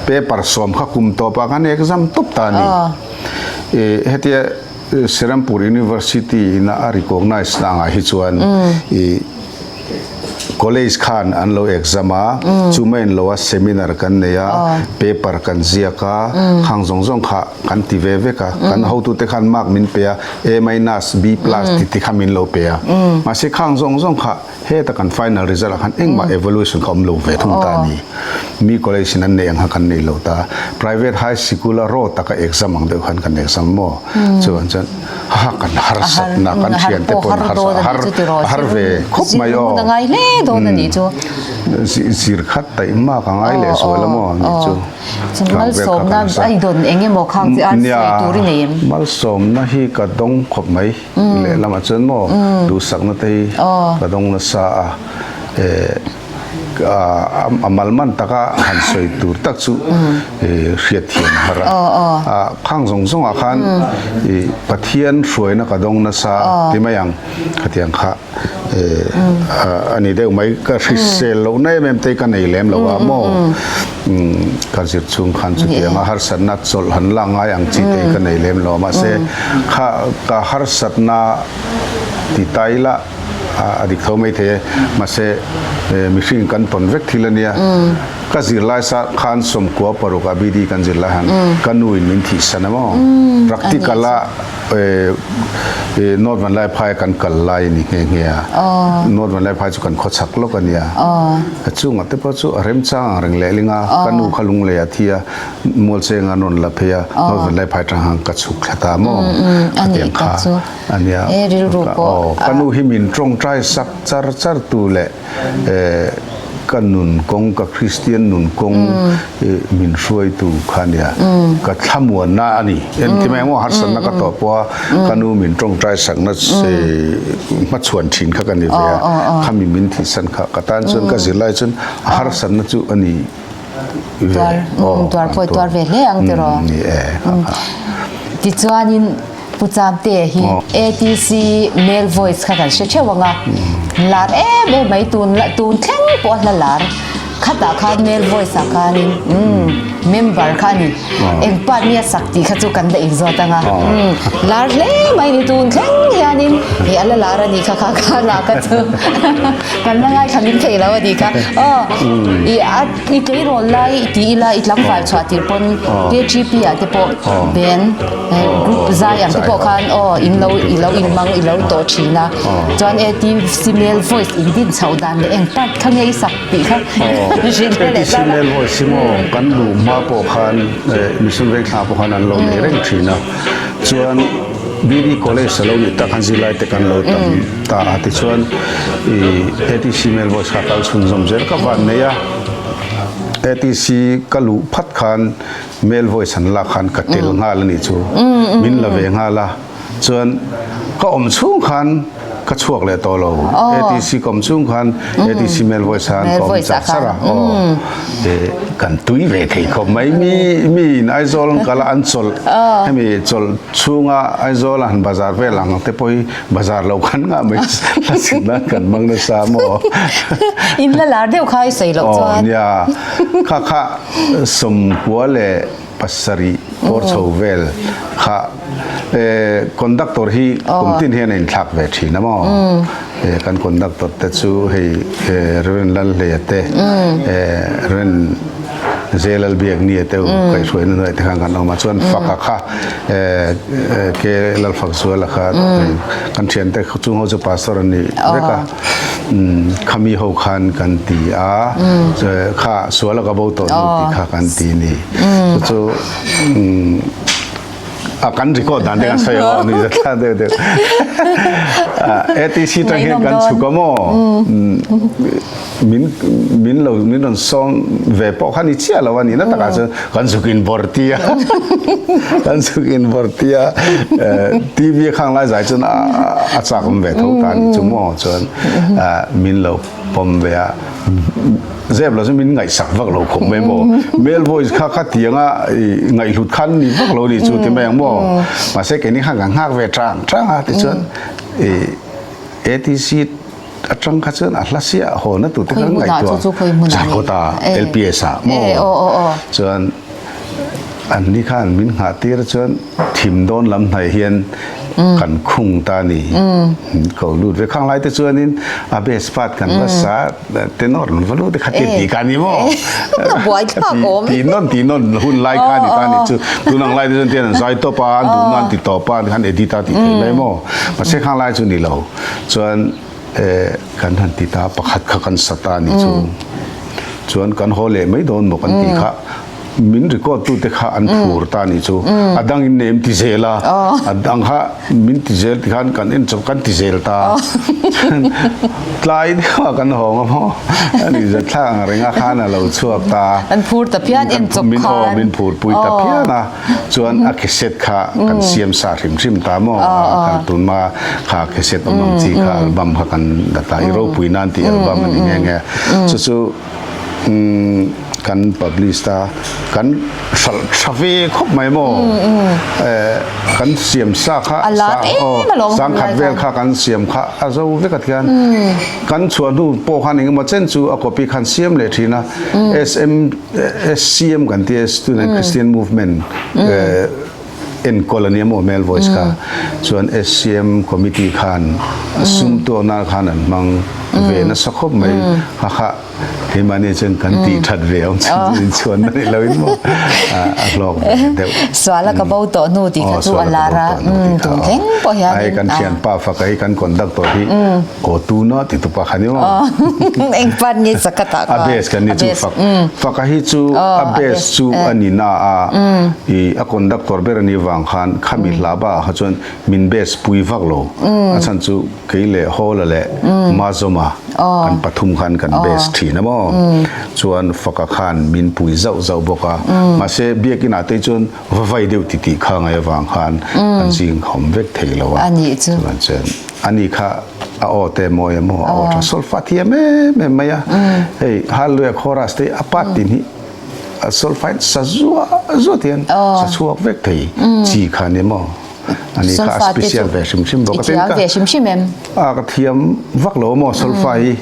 paper 10 kha kum tawp ah kan exam tawp ta a ni hetia Serampur University ina a recognize na angah hi chuan ih College khan an lo exam a, chu mai an lo a seminar kan nei a, paper kan ziak a, khang zawng zawng kha kan ti ve vek a, kan hotute khan mark min pe a, A minus, B plus ti ti kha min lo pe a. Mahse khang zawng zawng kha heta kan final result ah khan engmah evaluation kha awm lo ve thung ta a ni. Mi college in an neih ang kha kan nei lo ta. Private high sikul a raw taka exam ang deuh khan kan exam maw? Chuan chuan ha kan harsatna kan thian te pawhin har har ve khawp mai aw. Zir khat taih mak a ngai leh zual a maw ni chu. Malsawmna i dawn eng emaw khang chi a sawi tur i nei em? Malsawmna hi ka dawng khawp mai lehlamah chuan maw duhsakna te hi ka dawng nasa a. A malman taka han sawi tur tak chu hriatthiam a har a. Khang zawng zawngah khan Pathian hruaina ka dawng nasa ti mai ang khatiang kha a ni deuh mai. Ka hrisel lohna em em te ka nei lem lo a maw ka zir chhung khan chutianga harsatna chawlh han la ngai ang chi te ka nei lem lo a mahse kha ka harsatna ti ta ila. A dik tho mai thei e, mahse mihring kan tawn vek thil a nia. Ka zirlai sa khan 96 ah BD kan zirlai han ka nu in min thihsan a maw? Practical a North Vanlaiphai kan kal lai a ni nghe nghe a. North Vanlaiphai chu kan khawchhak lawk a nia. Chungah te pawh chu a remchang ang reng lehling a, ka nu kha lunglei a thi a, Mualcheng an rawn la phei a, North Vanlaiphai atang khan ka chhuk thla ta maw? Khatiang kha a nia. Ka nu hi min tawngtai sak char char tu leh Ka nun kawng, ka Kristian nun kawng min hruaitu kha a nia. Ka thlamuanna a ni. Engkim emaw harsatna ka tawh pawh a, ka nu min tawngtai sakna hmachhuan thin kha ka ni ve a. Khami min thihsan kha ka tan chuan ka zirlai chuan a harsatna chu a ni ve. Tuar pawh i tuar ve hle ang tiraw? Ni e. Tichuanin. Pu Chamte hi ATC male voice kha kan hre theuh ang a, lar em em mai tun tun thleng pawh a hla lar khatah khan male voice ah khanin umm member kha a ni eng part nge a sak tih kha chu kan la inzawt ang a umm lar hle mai ni tun thleng hianin hei a la lar a nih kha kha kha lah kha chu kan la ngaithla min thei lo a nih kha aw i a I tleirawl lai i ti ila i tlangval chhuah tir pawn KGP ah te pawh band group zai ang te pawh khan aw in lo i lo in mang i lo tawh thin a chuan e TC male voice in din chhoh dan leh eng part kha nge i sak tih kha hrilh hle leh TC male voice hi maw kan luh hma pawh khan mission vengthla pawh khan an lo nei reng thin a chuan BD college a lo nih tak khan zirlai te kan lo tam ta a tichuan i ATC male voice kha kal chhunzawm zel ka van nei a. ATC ka luh phat khan male voice an lak khan ka tel nghal a nih chu min la ve nghal a chuan ka awm chhung khan ka chhuak leh tawh lo ATC ka awm chhung khan ATC male voice khan ka awm char char a aw kan tui ve thei khawp mai mi mi in Aizawl an kal a an chawlh hemi chawlh chhunga Aizawl a han bazar vel ang te pawh hi Bazar lo khan ngah mai hla chhit nan kan hmang nasa maw? In la lar deuh kha i sawi loh chuan. Aw nia, kha kha 97 pawr chho vel kha conductor hi kum tin hian a inthlak ve thin a maw? Kan conductor te chu hei Rev. Lalhleia te, Rev. Zelalbiaknia te kaihhruaina hnuaiah te khan kan awm a, chuan Faka kha Ke Lalfakzuala kha kan thiante chung ho chu pastor an ni vek a, khami ho khan kan ti a, kha suala ka bo tawh nu tih kha kan ti ni. Chu chu a kan record dan te kan sawi ang aw nui zat thla deuh deuh. ATC tang hian kan chhuk a maw? Min min lo min rawn sawm ve pawh kha ni chiah lo a nihna takah chuan kan zuk in bawrh tia kan zuk in bawrh tia TV a khang lai zai chuan a chak awm ve tho ta a nih chu maw chuan min lo pawm ve a zep lo chu min ngaihsak vak lo khawp mai maw male voice kha kha tianga ngaihhlut khan ni vak lo ni chu ti mai ang maw mahse keini khan kan nghak ve tang tang a tichuan ATC Atang kha chuan a hla siah haw na tur te kha ngaihtuah Zarkawta LPS ah maw chuan an ni khan min nghah tir chuan thim dawn lam hnaih hian kan khung ta ni ko lut ve khang lai te chuanin a best part kan va sa tenor an va lut te kha ti ti ka ni maw ti nawn ti nawn hun lai kha ni ta ni chu tunang lai te chuan tian an zai tawp a an duh nan ti tawp a an edit a ti thei mai maw mahse khang lai chu ni lo. Chuan kan han ti ta pakhat kha kan sa ta ni chu. Chuan kan haw leh mai dawn maw kan tih kha min record tu te kha an phur ta ni chu. A dang in nem ti zel a, a dang kha min ti zel ti khan kan en chawp kan ti zel ta. Tlai deuh a kan hawng a maw ani zathlak ang reng a khan a lo chhuak ta. An phur ta phian en chawp khan. Min phur pui ta phian a. Chuan a cassette kha kan siam sa hrim hrim ta maw? Kan tunma kha cassette awm ang chi kha album kha kan la ta i ropui nan tih album a ni nghe nghe. Chu chu kan publish ta kan hralh tha ve khawp mai maw? Kan siam sa kha sangkhat vel kha kan siam kha a zo vek a tihian kan chhuah hnu pawh khan engemaw chen chu a copy khan siam leh thin a. SM SCM kan tia Student Christian Movement. enkawl a nia maw male voice kha chuan SCM committee khan a sum tuak nan khan an hmang ve nasa khawp mai ha kha keimahni chuan kan tih that ve awm chu inchhuan na ni lo in maw a hlawk ve deuh. Suala ka bo tawh hnu tih kha chu a lar a tun thleng pawh hian ai kan thianpa faka hi kan conductor hi Aw tuna ti tupa kha ni maw? Eng pan nge saka ta kha? A base kan ni chu fak. Faka hi chu a base chu a ni na a i a conductor ber ani vang khan khami hla ba kha chuan min base pui vak lo. A chhan chu kei leh Hawla leh Mazawma kan pathum khan kan base thin a maw? Chuan faka khan min pui zauh zauh bawk a. Mahse biakin ah te chuan va vai deuh ti tih kha ngai avang khan kan zing khawm vek thei lo a. Chuan chuan Ani kha a aw te mawi a maw a aw tha solfa thiam em em mai a hei Hallelujah chorus te a part tin hi a solfa in sa zuah zuah te hian sa chhuak vek thei chi kha ni maw ani kha a special ve hrim hrim bawk a tin ka a ka thiam vak lo maw solfa hi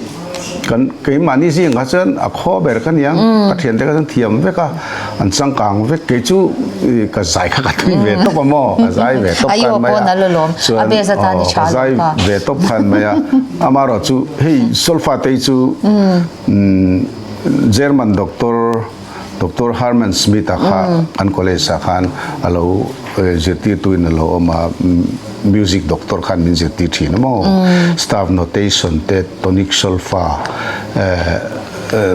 kan keimahni zing kha chuan a khaw ber ka niang ka thiante kha chuan thiam vek a an changkang vek kei chu ka zai kha ka tui ve tawp a maw ka zai ve tawp khan mai a chuan ka zai ve tawp khan mai a amarawh chu hei solfa te chu German doctor Doctor Herman Smith-a kha an college-ah khan a lo zirtirtuin a lo awm a, music doctor khan min zirtir thin a maw? Staff notation te, tonic solfa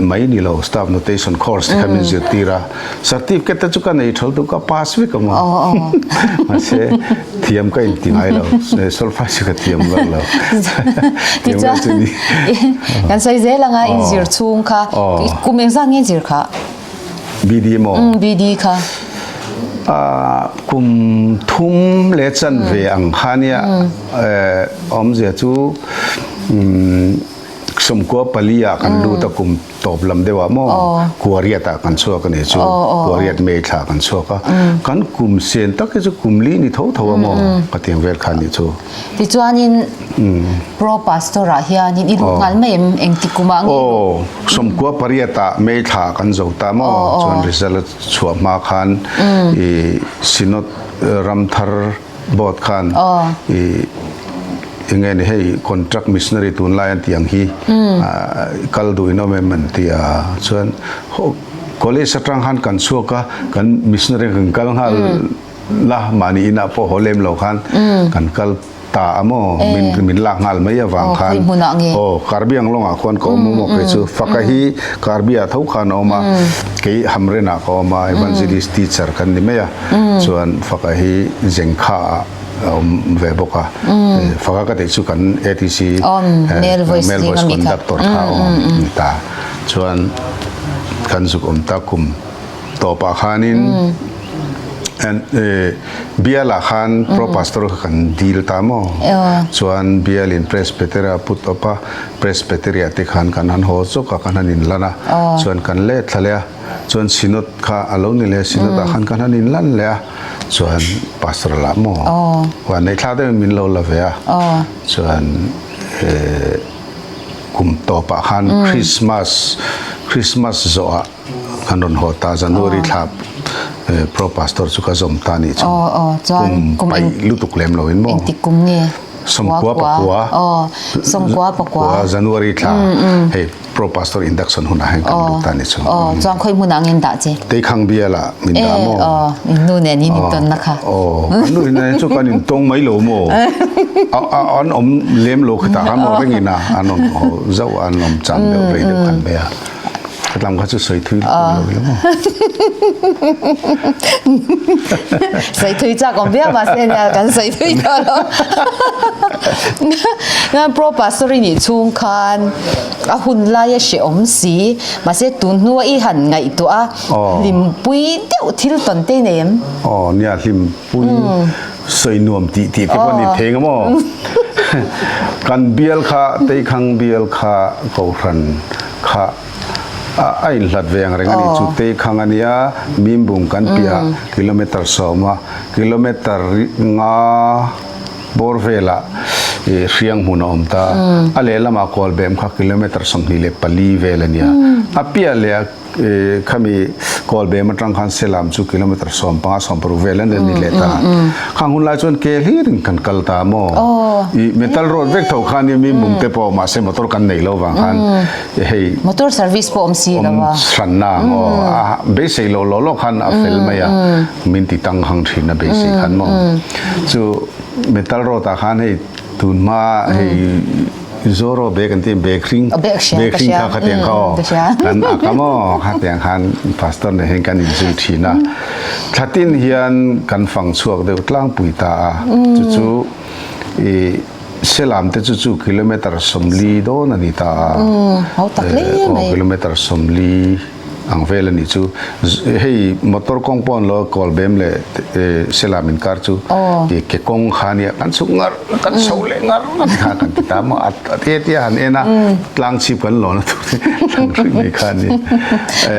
mai ni lo, staff notation course te kha min zirtir a. Certificate te chu ka nei thawl duh, ka pass vek a maw? Mahse, thiam ka inti ngai lo, solfa chu ka thiam vak lo. Thiam lo chu ni. Kan sawi zel anga inzir chhung kha kum engzat nge zir kha? BD maw? Um BD kha. Kum thum leh chanve ang kha nia awmzia chu Sawmkua pali ah kan lut a kum tawp lam deuh ah maw Kuariat ah kan chhuak a ni chu Kuariat May thla kan chhuak a kan kum sen tak hi chu kum li ni tho tho a maw ka tiang vel kha ni chu. Tichuanin Pro Pastor ah hianin i lut nghal mai em engti kum ah nge? Aw sawmkua pariat ah May thla kan zo ta maw chuan result a chhuah hma khan i Synod Ramthar Board khan i enge ni hei contract missionary tunlai an tih ang hi kal duh in awm em an ti a chuan college atang khan kan chhuak a kan missionary kan kal nghal la mahni inah pawh haw lem lo khan kan kal ta a maw min min lak nghal mai avang khan aw Karbi Anglong ah khuan ka awm a maw kei chu Faka hi Karbi ah tho khan a awm a kei Hamren ah ka awm a evangelist teacher kan ni mai a. Chuan Faka hi Zengkha ah a awm ve bawk a, Faka ka tih chu kan ATC male voice conductor kha a awm ni ta. Chuan kan zuk awm ta kum tawpah khanin bialah khan pro pastor kha kan dil ta maw? Chuan bialin Presbytery a put awp a, Presbytery ah te khan kan han haw chawk a, kan han inlan a, chuan kan let thla leh a. Chuan Synod kha a lo ni leh, Synod ah khan kan han inlan leh a, chuan Pastor lah maw huan neih thlak deuhin min lo la ve a, chuan kum tawpah khan Christmas, Christmas zawhah kan rawn haw ta, January thla Pro Pastor chu ka zawm ta nih chu, kum paih lutuk lem loin maw. Sawmkua pakua, Sawmkua pakua, January thla hei. Pro Pastor induction hunah hian kan lut ta ni chu. Aw, chuan khawi hmunah nge in dah che? Teikhang bialah min dah maw? Aw, in nu nen in intawnna kha. Aw, kan nu nen chu kan intawng mai lo maw? An awm lem lo khitah khan maw rengin a, an awm zauh a, an awm chan deuh rei deuh khan mai a. Hetlam kha chu sawi thui lutuk lo ila maw? Sawi thui chak awm viau mahse nia kan sawi thui tawh lo. Pro Pastor i nih chhung khan A hun lai a hrehawm si, mahse tun hnua i han ngaihtuah a, hlimpui deuh thil tawn te nei em? Aw nia, hlimpui sawi nuam tih tih te pawh a ni thei nga maw? Kan bial kha, Teikhang bial kha Kohhran kha a inhlat ve ang reng a ni chu. Teikhang a nia, Mimbung kan piah kilometer sawma, kilometer nga bawr velah. Hriang hmun a awm ta. A lehlamah Kawlbem kha kilometre 24 vel a nia. A piah leh a khami Kawlbem atang khan Selam chu kilometre 15 16 vel a ni leh ta. Khang hun lai chuan ke hlirin kan kal ta maw? I metal road vek tho kha nia mi mum te pawh mahse motor kan nei lo vang khan hei Motor service pawh awm si lo a. Awm hranna maw? A beisei loh lawh lawh khan a fel mai a, min ti tang hang thin a beisei khan maw? Chu Metal road ah khan hei tun hma hei Zoro bag an ti bag hring bag hring kha khatiang kha aw kan ak a maw khatiang khan pastor nen hian kan inzui thin a thlatin hian kan fang chhuak deuh tlangpui ta a chu chu i Selam te chu chu kilometer 40 dawn a ni ta a kilometer 40 Ang vel a nih chu. Hei motor kawng pawh an lo kawl bem leh Selam inkar chu ke kawng kha nia kan chhuk ngar kan chho leh ngar ngar kha kan ti ta maw a te te a han en a tlang chhip kan lawn a tur te tlang hruih mai kha a ni.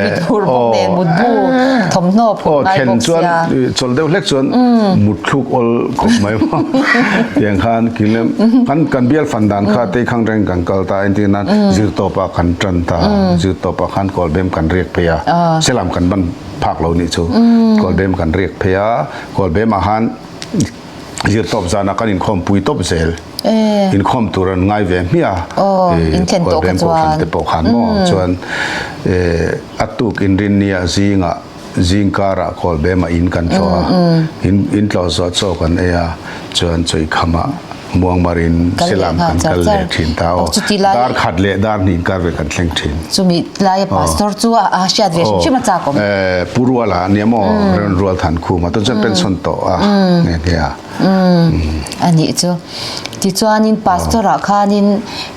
Mit hur bawk nen mutbu thawmhnaw phut ngai bawk sia. Chawl deuh hlek chuan mut thluk awl khawp mai maw tiang khan kan kan bial fan dan kha tei khang reng kan kal ta entir nan zirtawp ah kan tan ta zirtawp ah khan kawlbem kan riak phei a selam kan ban phak lo nih chu kawlbem kan riak phei a kawlbem ah khan zirtawp zan ah kan inkhawm pui tawp zel inkhawm tur an ngai ve hmiah a kawlbem kohhran te pawh khan maw chuan a tuk inrinni ah zingah Zingkarah Kawlbemah in kan tlawh a, in tlawh zawh chaw kan ei a, chuan Chawihkhamah Muangmarin Selam kan kal leh thin ta aw. Dar khat leh dar hnih inkar vel kan thleng thin. Chumi laia pastor chu a hriat ve hrim hrim a chak awm. Pu Ruala a nia maw, Rev Rualthankhuma tun chuan pension tawh a nghe nghe a. A nih chu. Tichuanin pastor ah khanin,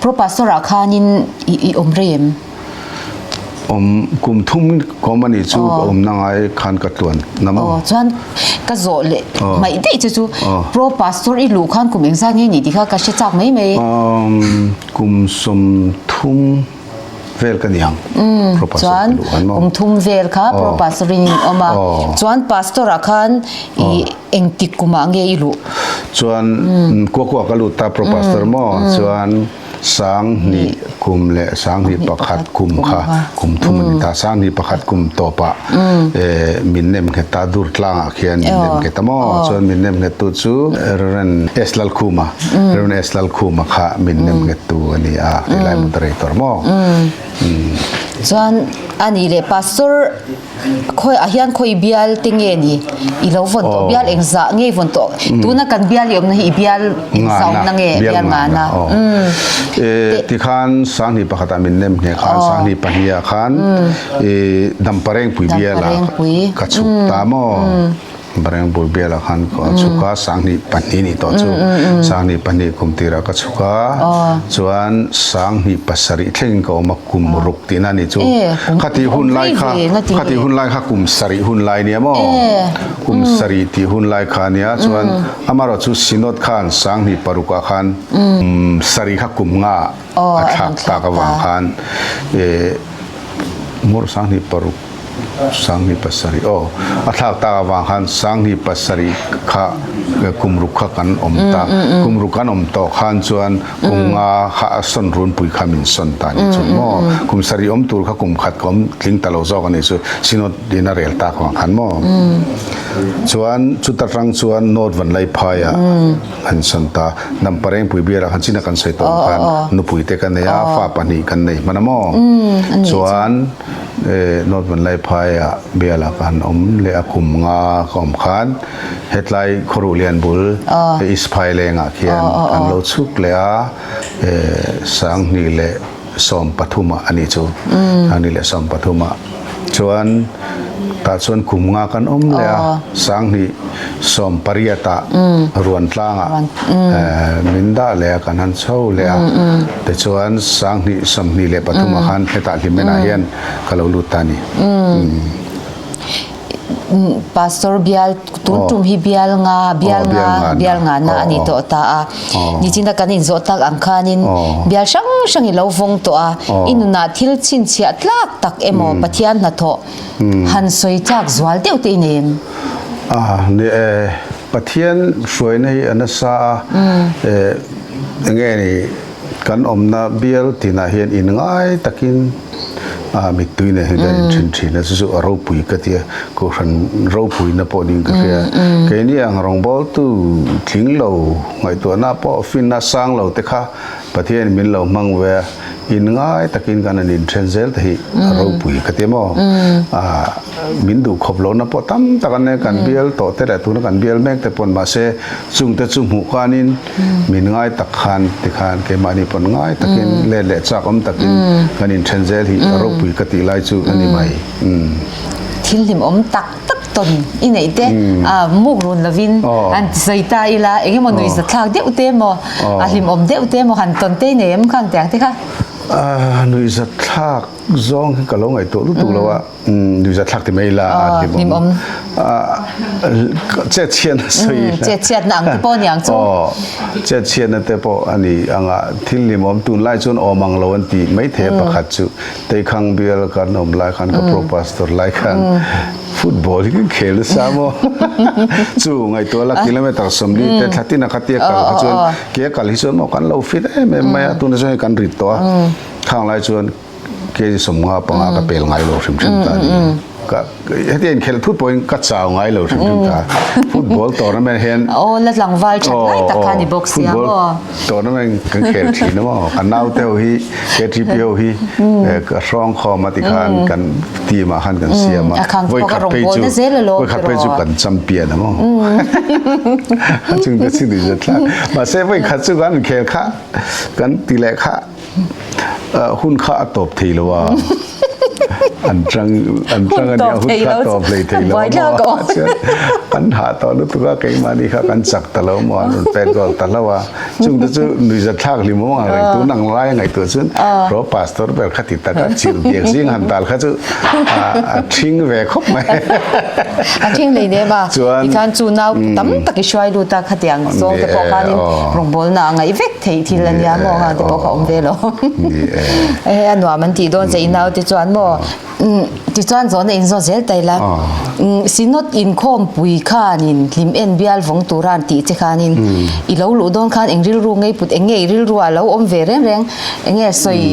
pro pastor ah khanin i awm rei em? Awm kum thum kawm a nih chu ka awmna ngai khan ka tluan na maw? Aw chuan ka zawh leh hmaih daih che chu Pro Pastor i luh khan kum engzat nge nih tih kha ka hre chak mai mai. Kum 30 vel ka ni ang Pro Pastor ka luh khan maw? Chuan kum thum vel kha Pro Pastor in in awm a, chuan Pastor ah khan i engtik kumah nge i luh? Chuan kuakua ka lut ta Pro Pastor maw? Chuan 2000 kum leh 2001 kum kha kum thum a ni ta. 2001 kum tawpah min nem nghet ta dur tlangah khian min nem nghet ta maw? Chuan min nem nghettu chu Rev. S. Lalkhuma, Rev. S. Lalkhuma kha min nem nghettu a ni a, tilai moderator maw? Chuan a nih leh Pastor Khawi ah hian khawi bial te nge ni i lo vawn tawh bial eng zah nge i vawn tawh tuna kan bial i awmna hi i bial eng zah awmna nge bial ngana Tikhan 2001 ah min nem nghe khan 2002 ah khan i Damparengpui bial ah ka chhuk ta maw. Barengpur bialah khan ka chhuk a, 2002 nih tawh chu 2002 kum tirah ka chhuk a, chuan 2007 thlengin ka awm a, kum ruk tihna a nih chu. Khati hun lai kha, khati hun lai kha kum sarih hun lai nia maw? Kum sarih tih hun lai kha a nia, chuan amaherawh chu Synod khan 2006 ah khan sarih kha kum nga a thlak tak avang khan ngawr 2006 2007 aw a thlak tak avang khan 2007 kha kum ruk kha kan awm ta kum ruk kan awm tawh khan chuan kum nga kha a sawn runpui kha min sawn ta ni chu maw kum sarih awm tur kha kum khat ka awm tling ta lo zawk a nih chu synod in a rel tak avang khan maw chuan chuta tang chuan North Vanlaiphai ah an sawn ta Damparengpui bialah khan china kan sawi tawh ang khan nupui te ka nei a fa pahnih kan nei hman a maw chuan North Vanlaiphai ah bialah ka han awm leh a kum nga ka awm khan hetlai Khawruh Lian bul East Phaileng ah khian kan lo chhuk leh a 2013 ah a nih chu 2013 ah chuan tah chuan kum nga kan awm leh a 2018 ah Ruantlang ah min dah leh a kan han chho leh a tichuan 2023 ah khan hetah Hlimen ah hian ka lo lut ta a ni. Pastor bial tun tum hi bial nga bial nga bial nga na a ni tawh ta a nichina kan inzawh tak ang khanin bial hrang hrang i lo vawng tawh a i nunah thil chhinchhiah tlak tak emaw Pathian hnathawh han sawi chak zual deuh te i nei em? A ni e, Pathian hruaina hi a nasa a e. Enge ni kan awmna bial tinah hian inngai takin a mittui nen hian kan inthin thin a, chu chu a ropui ka ti a, kohhran ropuina pawh niin ka hria. Keini ang rawngbawltu tling lo ngaihtuahna pawh finna sang lo te kha Pathianin min lo hmang ve a, inngai takin kan han inthen zel te hi a ropui ka ti maw? Min duh khawp lohna pawh tam tak an nei, kan bial tawh te leh tuna kan bial mek te pawn mahse chungte chu hmuh kanin min ngai tak khan tikhan keimahni pawn ngai takin let leh chak awm takin kan inthen zel hi a ropui ka tih lai chu a ni mai. Thil hlimawm tak tak tawn i neih te muk run lovin han sawi ta ila engemaw nuihzathlak deuh te emaw a hlimawm deuh te emaw han tawn te i nei em kha ang tiang te kha? Nuihzathlak zawng hi ka lo ngaihtuah lutuk lo a, nuihzathlak ti mai ila a hlimawm. Chetchhiatna sawi ila. Chetchhiatna ang te pawh a ni ang chu. Chetchhiatna te pawh a ni ang a, thil hlimawm tunlai chuan awm ang lo an ti maithei a pakhat chu. Teikhang bial kan awm lai khan ka pro pastor lai khan football hi kan khel nasa maw chu ngaihtuah la kilometer 40 te thlatin a khatia kal kha chuan ke kal hi chuan maw kan lo fit em em mai a tuna chuan hei kan rit tawh a khang lai chuan kg 55 ka pel ngai lo hrim hrim ta a ni. Ka hetiang inkhelh thut pawhin ka chau ngai lo hrim hrim ta. Football tournament hian Aw la tlangval that lai tak kha ni bawk sia maw. Football tournament kan khel thin a maw. Ka naute ho hi KTP ho hi ka hrawng khawm a tikhan kan team ah khan kan siam a. Vawi khat phei chu vawi khat phei chu kan champion a maw. Chung te chu ni zet thlak. Mahse vawi khat chu kan inkhel kha kan ti leh kha. Hun kha a tawp thei lo a, an tang an tang a nia, hun kha a tawp hlei thei lo a maw, an hah tawh lutuk a, keimahni kha kan chak ta lo maw, an rawn pet goal ta hlauh a, chungte chu nuihzatthlak hlim awm ang reng tun ang lai a ngaihtuah chuan ro pastor ber kha ti tak a, chil biak zing han tal kha chu a thing ve khawp mai. A thing hlei nem a, tikhan chu nau tam tak i hruai lut a, khatiang zawng te pawh khanin rawngbawlna a ngaih vek. Theih thil a nia maw nghal te pawh kha awm ve lo. Hei a nuam an tih dawn che i nau te chuan maw tichuan zawhna in zawt zel ta ila Synod inkhawmpui khanin hlim en bial vawng tura an tih che khanin i lo luh dawn khan eng rilru ngei put eng nge i rilru ah lo awm ve reng reng eng nge sawi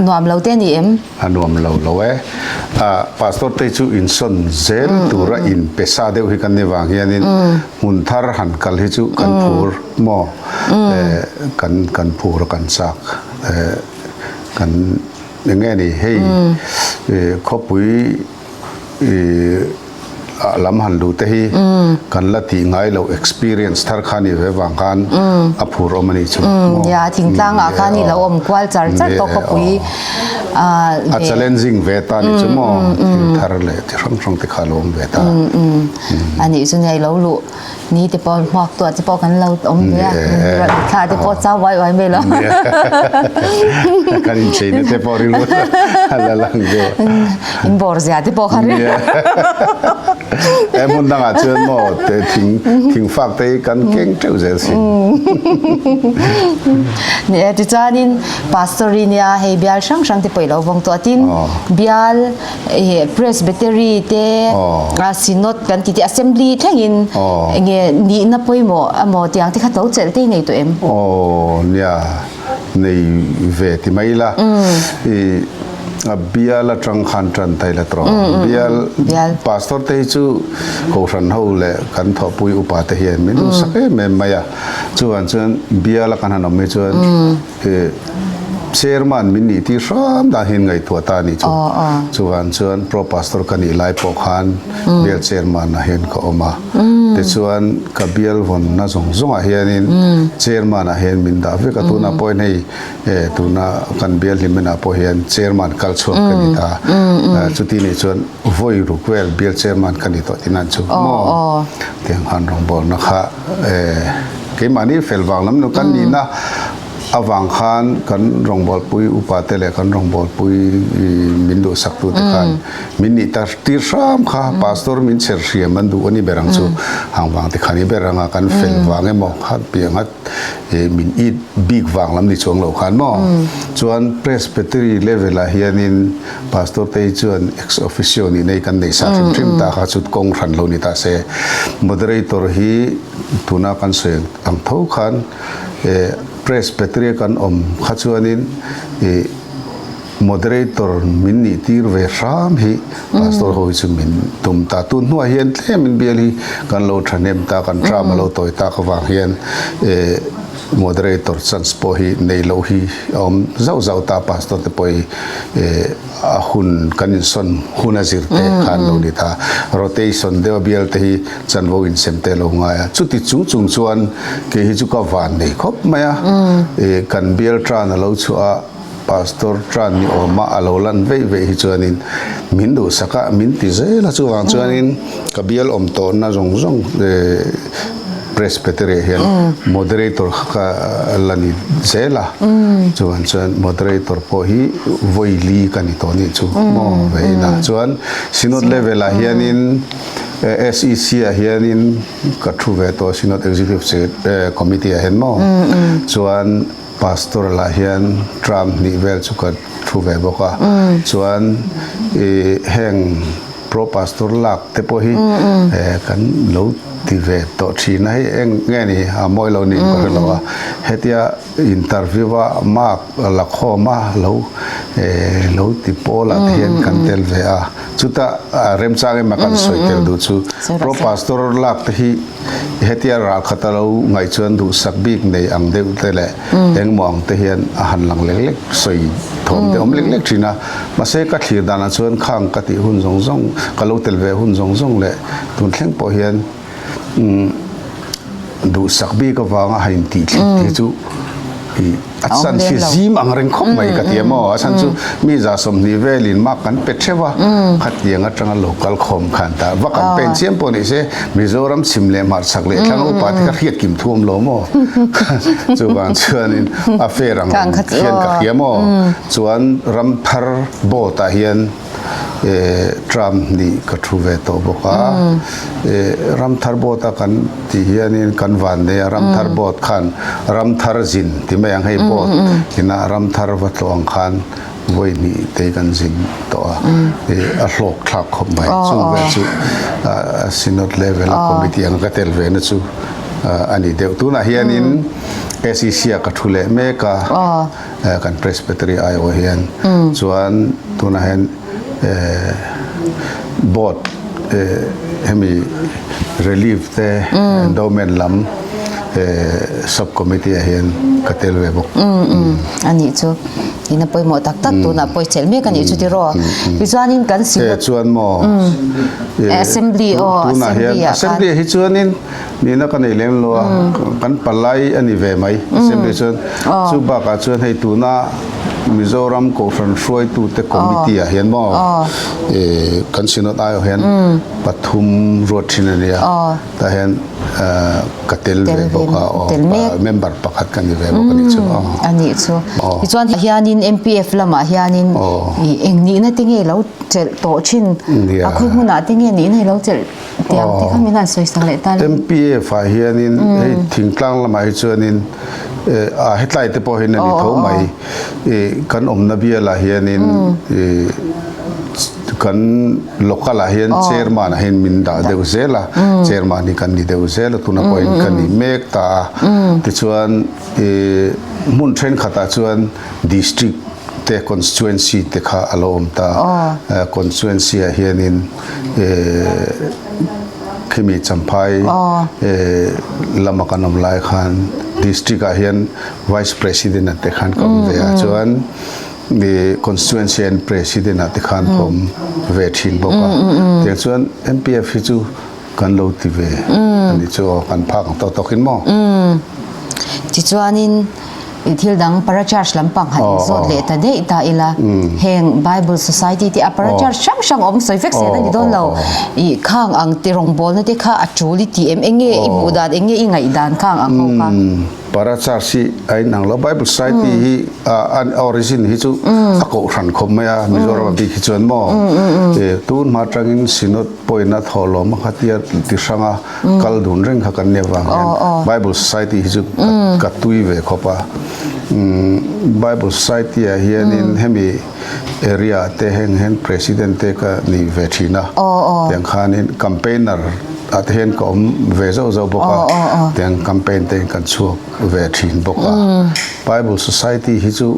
nuam lo te a ni em? A nuam lo lo e. Pastor te chu insawn zel tura in pe sa deuh hi kan ni vang hianin hmun thar han kal hi chu kan phur maw kan kan phur a kan chak kan eng nge ni hei khawpui lam han luh te hi kan la tih ngai loh experience thar kha ni ve vang khan a phur awm a nih chu maw. Nia thingtlang ah khan i lo awm kual char char tawh khawpui a challenging ve ta nih chu maw thil thar leh chi hrang hrang te kha a lo awm ve ta. A nih chu nia i lo luh Ni te pawh hmuak tuah te pawh kan lo awm ve a, thla te pawh chau uai uai mai lo. Kan incheina te pawh rilru a la lang deuh. In bawr zia te pawh kha ri. E hmun dangah chuan maw te thing thing fak te hi kan keng teuh zel si. Ni e tichuanin pastor i nia hei bial hrang hrang te pawh i lo vawng tawh a tin bial Presbytery te, Synod kan tih te, Assembly thlengin enge nihna pawimawh emaw tiang te kha to chelh te i nei tawh em? Aw nia, nei ve ti mai ila. I bial atang khan tan ta ila tawh. Bial Pastor te hi chu Kohhran ho leh kan thawhpui upa te hian min duhsak em em mai a. Chuvang chuan bial a kan han awm hi chuan Chairman min nih tir hram dan hian ngaihtuah ta a nih chu. Chuvang chuan Pro Pastor ka nih lai pawh khan bial Chairman ah hian ka awm a. Tichuan ka bial vawnna zawng zawngah hianin Chairman ah hian min dah vek a. Tunah pawhin hei tuna kan bial hlimena pawh hian Chairman kal chhuak ka ni ta. Chuti nih chuan vawi ruk vel bial Chairman ka ni tawh tihna chu maw? Tiang khan rawngbawlna kha keimahni fel vang lam lo kan nihna. Avang khan kan rawngbawlpui upate leh kan rawngbawlpui min duhsaktute khan min nih ta tir hram kha pastor min chher hriam an duh a ni ber ang chu. Hang vang te kha ni ber anga kan fel vang emaw kha piang a min it bik vang lam ni chuang lo khan maw. Chuan presbytery level ah hianin pastor te hi chuan ex officio nih nei kan nei sa hrim hrim ta kha chu kawng hran lo ni ta se. Moderator hi tuna kan sawi ang tho khan Presbytery kan awm kha chuanin ih Moderator min nih tir ve hram hi Pastor ho hi chu min tum ta. Tun hnuah hian tlemin bial hi kan lo thahnem ta, kan term a lo tawi tak avang hian eh Moderator chance pawh hi nei loh hi a awm zauh zauh ta. Pastor te pawh hi eh a hun kan insawn hun a zir te khan lo ni ta. Rotation deuh a bial te hi chanvo insem te lo ngai a. Chuti chung chung chuan kei hi chu ka van nei khawp mai a. Eh kan bial tan a lo chhuah a. Pastor tan ni awma a lo lan veih veih hi chuanin min duhsak a, min ti zel a, chuvang chuanin ka bial awm tawhna zawng zawng Presbytery ah hian Moderator kha ka la ni zel a, chuvang chuan Moderator pawh hi vawi li ka ni tawh nih chu maw vein a, chuan Synod level ah hianin SEC ah hianin ka thu ve tawh Synod Executive Committee ah hian maw chuan Pastor lah hian tram hnih vel chu ka thu ve bawk a, chuan i heng pro pastor lak te pawh hi kan lo ti ve tawh thin a, hei eng nge ni a mawi lo niin ka hre lo a, hetia interview a mark la khawm a lo lo ti pawl ah te hian kan tel ve a, chuta remchang emaw kan sawi tel duh chu pro pastor lak te hi Hetia ral khat a lo ngaih chuan duhsak bik nei ang deuh te leh engmaw ang te hian a han lang lek lek sawi thawm te awm lek lek thin a. Mahse ka thlir danah chuan khang ka tih hun zawng zawng, ka lo tel ve hun zawng zawng leh tun thleng pawh hian duhsak bik avanga han intih thlit hi chu ih A chan hi zim ang reng khawp mai ka ti a maw? A chhan chu mi 120 velin mark kan pe theuh a, khatiang atanga lo kal khawm khan ta va kan pen chiam pawh ni se Mizoram chhim leh hmarchhak leh thlang upa te kha hriat kim thu awm lo maw? Chuvang chuanin a fair ang reng hian ka hria maw? Chuan ramthar board ah hian Trump nih ka thu ve tawh bawk a, Ramthar board a kan tih hianin kan van nei a, Ramthar board khan Ramthar zin ti mai ang hei board ina Ramthar va tlawh ang khan vawi hnih te kan zin tawh a, a hlawk thlak khawp mai chu vel chu Synod level a committee ang ka tel ve na chu a ni deuh. Tunah hianin SEC ah ka thu leh mek a. Kan Presbytery aiawh hian chuan tunah hian board hemi relief te endowment lam sub committee ah hian ka tel ve bawk. A nih chu ina pawimawh tak tak tunah pawh i chelh mek a nih chu tiraw. Tichuanin kan Synod chuan maw Assembly aw tunah hian Assembly hi chuanin Nihna ka nei lem lo a, kan palai a ni ve mai Assembly chuan. Chu bakah chuan hei tuna Mizoram Kohhran hruaitute committee ah hian maw kan Synod aiawh hian pathum ruat thin a nia, tah hian ka tel ve bawk a, member pakhat ka ni ve bawk a nih chu. A nih chu. Tichuan hianin MPF lamah hianin eng nihna te nge lo chelh tawh thin a, khawi hmunah te nge nihna hi lo chelh Tiang te kha min han sawi sak leh ta le. MPF ah hianin hei thingtlang lamah hi chuanin a hetlai te pawh hian a ni tho mai. Kan awmna bialah hianin kan local ah hian chairman ah hian min dah deuh zel a, chairman hi kan ni deuh zel a tuna pawhin ka ni mek ta a. Tichuan hmun thenkhatah chuan district te constituency te kha a lo awm ta. Constituency ah hianin khimi Champhai lama kan awm lai khan district ah hian vice president ah te khan ka awm ve a chuan constituency ah hian president ah te khan ka awm ve thin bawk a tiang chuan M_P_F hi chu kan lo ti ve a ni chu aw kan phak ang tawk tawkin maw. Tichuanin. I thil dang Parachurch lampang han inzawt leh ta daih ta ila, heng Bible Society te a Parachurch hrang hrang awm sawi vek zel a ni dawn lo. I khang ang ti rawngbawlna te kha a tul i ti em? Eng nge i hmuh dan, eng nge i ngaih dan khang ang ho kha? Parachurch hi a inang lo. Bible Society hi an origin hi chu a kohhran khawp mai a, Mizoram a bik hi chuan maw? Tun hma atangin Synod pawhin a thawhlawm a kha tia ti hrang a. Kal dun reng kha kan nih avang hian Bible Society hi chu ka tui ve khawp a. Bible Society ah hianin hemi area ah te heng hian President te ka ni ve thin a. Tiang khanin campaigner ah te hian ka awm ve zauh zauh bawk a. Tiang campaign te kan chhuak ve thin bawk a. Bible Society hi chu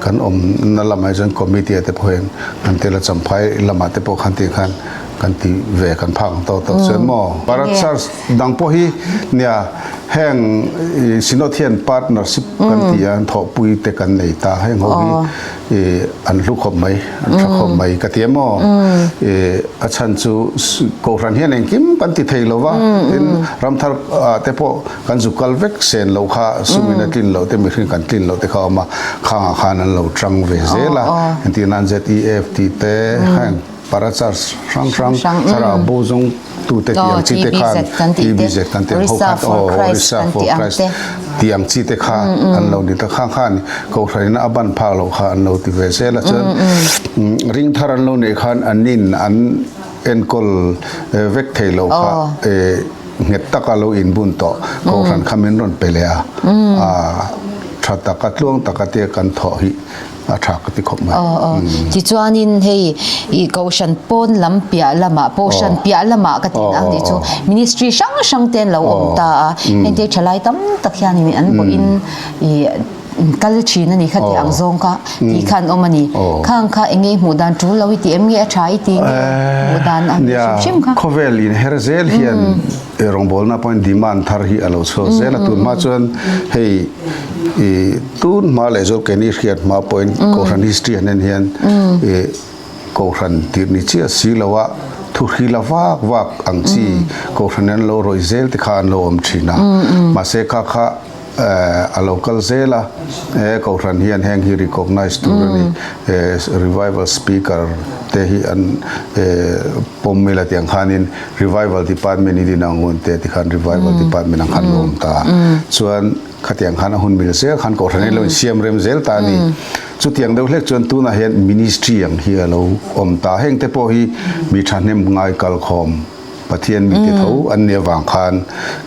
kan awmna lamah hi chuan committee ah te pawh hian kan tel a, Champhai lamah te pawh khan tih khan Kan ti ve kan phak ang tawk tawk chuan maw? Bharat Church dang pawh hi nia heng Synod hian partnership kan ti a, thawhpui te kan nei ta heng ho hi an hlu khawp mai, an tha khawp mai ka ti a maw? A chhan chu Kohhran hian engkim kan ti thei lo va, tin Ramthar ah te pawh kan zu kal vek sen loh kha sumin a tlin loh te mihring kan tlin loh te kha a awm a, khangah khan an lo tang ve zel a, engtirnan ZEF tih te heng. Parachurch hrang hrang thlarau bo zawng tute tih ang chi te khan TBZ kan tih ang ho khan aw Orissa for Christ tih ang chi te kha an lo ni ta khang khan Kohhran in a ban phak loh kha an lo ti ve zel a chuan ring thar an lo neih khan an in an enkawl vek thei loh kha nghet taka lo inbun tawh Kohhran kha min rawn pe leh a tha taka tluang taka tia kan thawh hi a tha ka ti khawp mai. Aw aw. Tichuanin hei i kohhran pawn lam piah lamah pawhhran piah lamah ka tih ang tih chu ministry hrang hrang te an lo awm ta a. Heng te thalai tam tak hianin an pawhin i kal thin a ni kha tih ang zawng kha tih kha an awm a ni. Khang kha eng nge i hmuh dan tul lo i ti em nge a tha i ti nge hmuh dan ang hrim hrim kha. Khawvel inher zel hian rawngbawlna pawhin demand thar hi a lo chhuak zel a. Tun hma chuan hei I tun hma leh zawk keini hriat hma pawhin Kohhran history an en hian i Kohhran tirh ni chiah si lo a thu hrila vak vak ang chi Kohhran an lo rawih zel te kha an lo awm thin a. Mahse kha kha a lo kal zel a, he Kohhran hian heng hi recognize tur a ni, revival speaker te hi an pawm ila tiang khanin revival department i din ang hun te tikhan revival department ang khan lo awm ta. Chuan Khatiang khan a hun mil zel khan Kohhran hi lo insiam rem zel ta a ni. Chutiang deuh hlek chuan tunah hian ministry ang hi a lo awm ta. Heng te pawh hi mi thahnem ngai kalkhawm Pathian mite tho an nih avang khan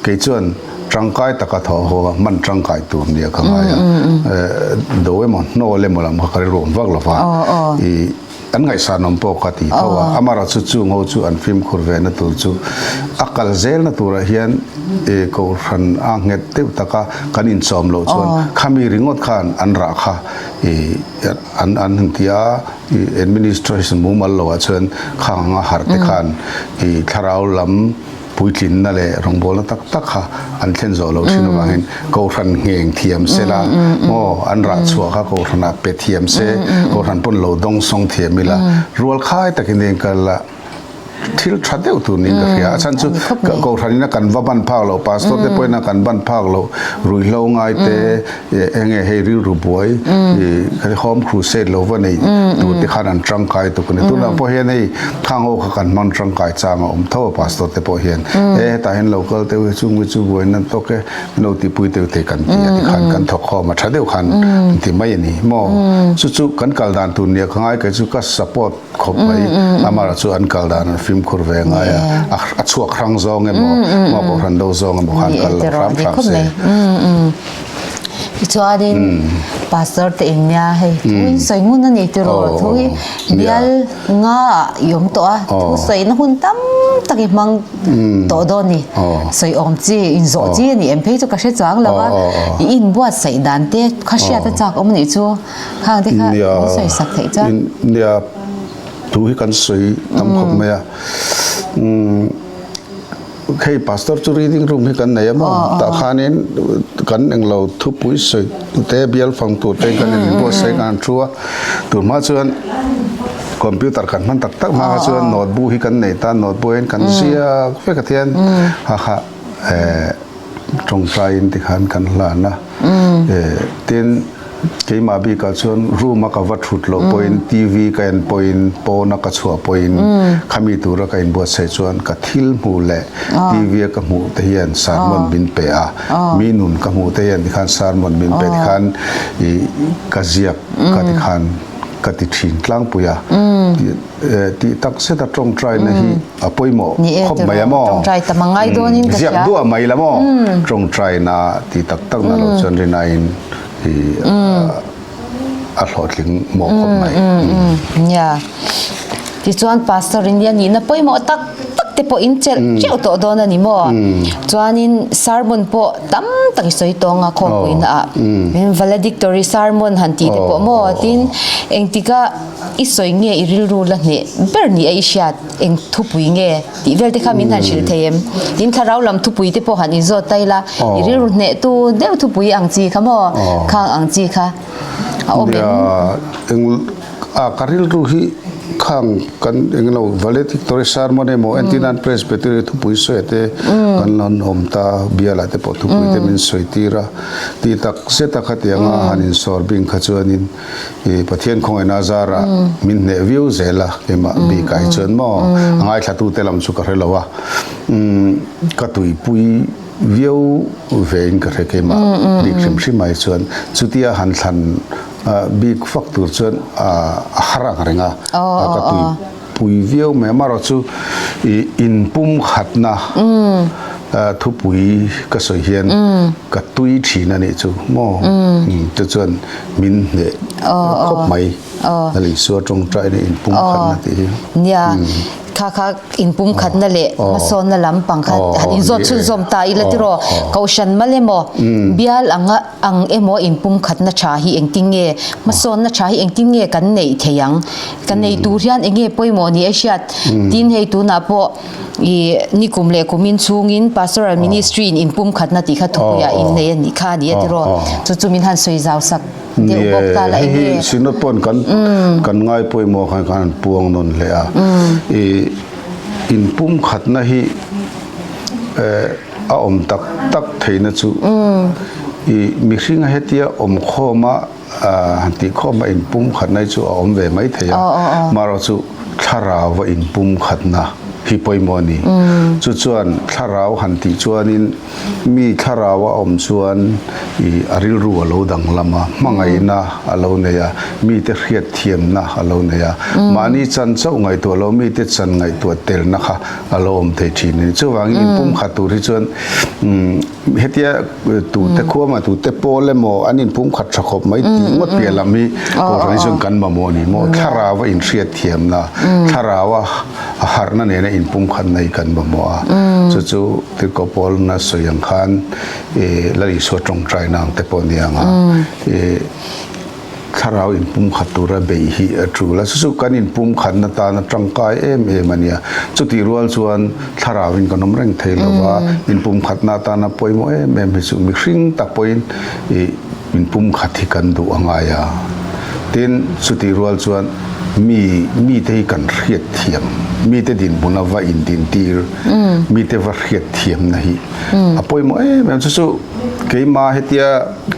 kei chuan tangkai taka thawh haw a hman tangkai tur nia ka ngai a. Do emaw hnawl emaw lam kha ka rilruam vak lo va. I An ngaihsanawm pawh ka ti tho a, amaherawhchu chung ho chu an fimkhur ve na tur chu a kal zel na turah hian Kohhran a nghet deuh taka kan inchawm loh chuan khami ringawt khan an rah kha an an han ti a, administration mumal loah chuan khang anga harh te khan thlarau lam Puitlinna leh rawngbawlna tak tak kha an thlen zawh lo thin avangin Kohhran ngheng thiam se la maw an rah chhuah kha Kohhranah pe thiam se, Kohhran pawn lo dawng sawng thiam ila rual khai takin eng kal la thil tha deuh tur niin ka hria. A chhan chu Kohhranin a kan va ban phak loh, Pastor te pawhin a kan ban phak loh, ruihhlo ngai te, Eng nge hei rilru buai i home crusade lo va nei tur te khan an tangkai tuk a ni. Tunah pawh hian hei khang ho kha kan hmang tangkai chang a awm tho a pastor te pawh hian e hetah hian lo kal deuh hi chung hi chu buaina an tawk e lo tipui deuh te kan ti a tikhan kan thawk khawm a tha deuh khan an ti mai a ni maw. Chu chu kan kal dan tur nia ka ngai kei chu ka support khawp mai amah chu an kal dan an fimkhur ve ngai a a chhuak hrang zawng emaw maw kohhran do zawng emaw khan kal lo hram hram se. Tichuanin pastor te in nia hei thu in sawi ngun a ni tiraw thu hi bial nga ah i awm tawh a thu sawina hun tam tak i hmang tawh dawn ni sawi awm chi inzawh chi a ni em phei chu ka hre chuang lo a i inbuatsaih dan te kha hriat a chak awm a nih chu. Khang te kha an sawi sak theih chuan. Nia thu hi kan sawi tam khawp mai a. Hei pastor chu reading room hi kan nei a maw? Tah khanin kan englo thupui sawi te bial fang tur te kan in buatsaih kan han thu a. Tun hma chuan computer kan hman tak tak hma kha chuan notebook hi kan nei ta notebook hian kan ziak vek a thian ha kha tawngtaiin tikhan kan hlan a. Tin, keimah bikah chuan room a ka va thut loh pawhin TV ka en pawhin pawn a ka chhuah pawhin khami tura ka inbuatsaih chuan ka thil hmuh leh TV a ka hmuh te hian sermon min pe a, mi nun ka hmuh te hian tikhan sermon min pe tikhan ih ka ziak ka tikhan ka ti thin tlangpui a. Tih tak zet a tawngtaina hi a pawimawh khawp mai a maw? Ziak duah mai la maw? Tawngtaina tih tak tak na lo chuan rinaiin a hlawhtling mawh khawp mai. Nia. Tichuan Pastor in nia nihna pawimawh tak tak te pawh in chelh teuh tawh dawn a ni maw? Chuanin sermon pawh tam tak i sawi tawng a khawmpuina ah. Valedictory sermon han tih te pawh maw? Tin engtika I sawi nge i rilru la hneh ber ni a i hriat eng thupui nge tih vel te kha min han hrilh thei em? Tin thlarau lam thupui te pawh han inzawt ta ila i rilru hneh tu deuh thupui ang chi kha maw? Khang ang chi kha a awm em? Eng a ka rilru hi khang kan eng lo valedictory sermon emaw entirnan presbytery thupui sawi te kan lo awm ta bialah te pawh thupui te min sawi tir a tih tak zet a khatianga han insawr bing kha chuanin I Pathian khawngaihna zarah min hneh viau zel a, keimah bikah hi chuan maw a ngaithlatute lam chu ka hre lo a, ka tuipui viau vein ka hre keimah bik hrim hrim ai chuan chutia han thlan bik fak tur chuan a har ang reng a, ka tuipui viau mai amaherawhchu i inpumkhatna thupui ka sawi hian ka tui thin a nih chu maw te chuan Min hneh khawp mai. A Isua tawngtaina inpumkhatna tih hi. Nia, kha kha inpumkhatna leh hmasawnna lampang kha han inzawt chhunzawm ta ila tiraw? Kohhran mal emaw, bial anga ang emaw inpumkhatna tha hi engtin nge, hmasawnna tha hi engtin nge kan neih thei ang? Ka nei tur hian enge pawimawh ni a hriat? Tin hei tunah pawh I nikum leh kumin chhungin Pastoral Ministry in inpumkhatna tih kha thupuiah innei a nih kha a ni a tiraw? Chu chu min han sawi zau sak deuh bawk ta la enge? Hei hi Synod pawn kan kan ngai pawimawh khan khan an puang nawn hle a. I inpumkhatna hi a awm tak tak theihna chu i mihringa hetia awmkhawma Han tih khawm a inpumkhatna hi chu a awm ve mai thei a, marawh chu thlarau a inpumkhatna hi pawimawh a ni. Chu chuan thlarau han tih chuanin mi thlarau a awm chuan ih a rilru a lo danglam a, hmangaihna a lo nei a, mite hriatthiamna a lo nei a, mahni chan chauh ngaihtuah lo mite chan ngaihtuah telna kha a lo awm thei thin a ni. Chuvangin inpumkhat tur hi chuan Hetia tute khuama tute pawl emaw an inpumkhat tha khawp mai tih ngawt piah lam hi Kohhran hi chuan kan mamawh a ni maw? Thlarau a inhriat thiamna, thlarau a harhna nena inpumkhatna hi kan mamawh a. Chu chu Tirhkoh Paulna sawi ang khan Lal Isua tawngtaina ang te pawh a ni ang a. Thlarau inpumkhat tura beih hi a tul a, chu chu kan inpumkhatna tana tangkai em em a nia. Chutih rual chuan thlarauin kan awm reng thei lo va, inpumkhatna atana pawimawh em em hi chu mihring tak pawhin ih inpumkhat hi kan duh a ngai a. Tin, chutih rual chuan mi mite hi kan hriat thiam, mite dinhmuna va indintir, mite va hriat thiamna hi a pawimawh em em. Chu chu keimah hetia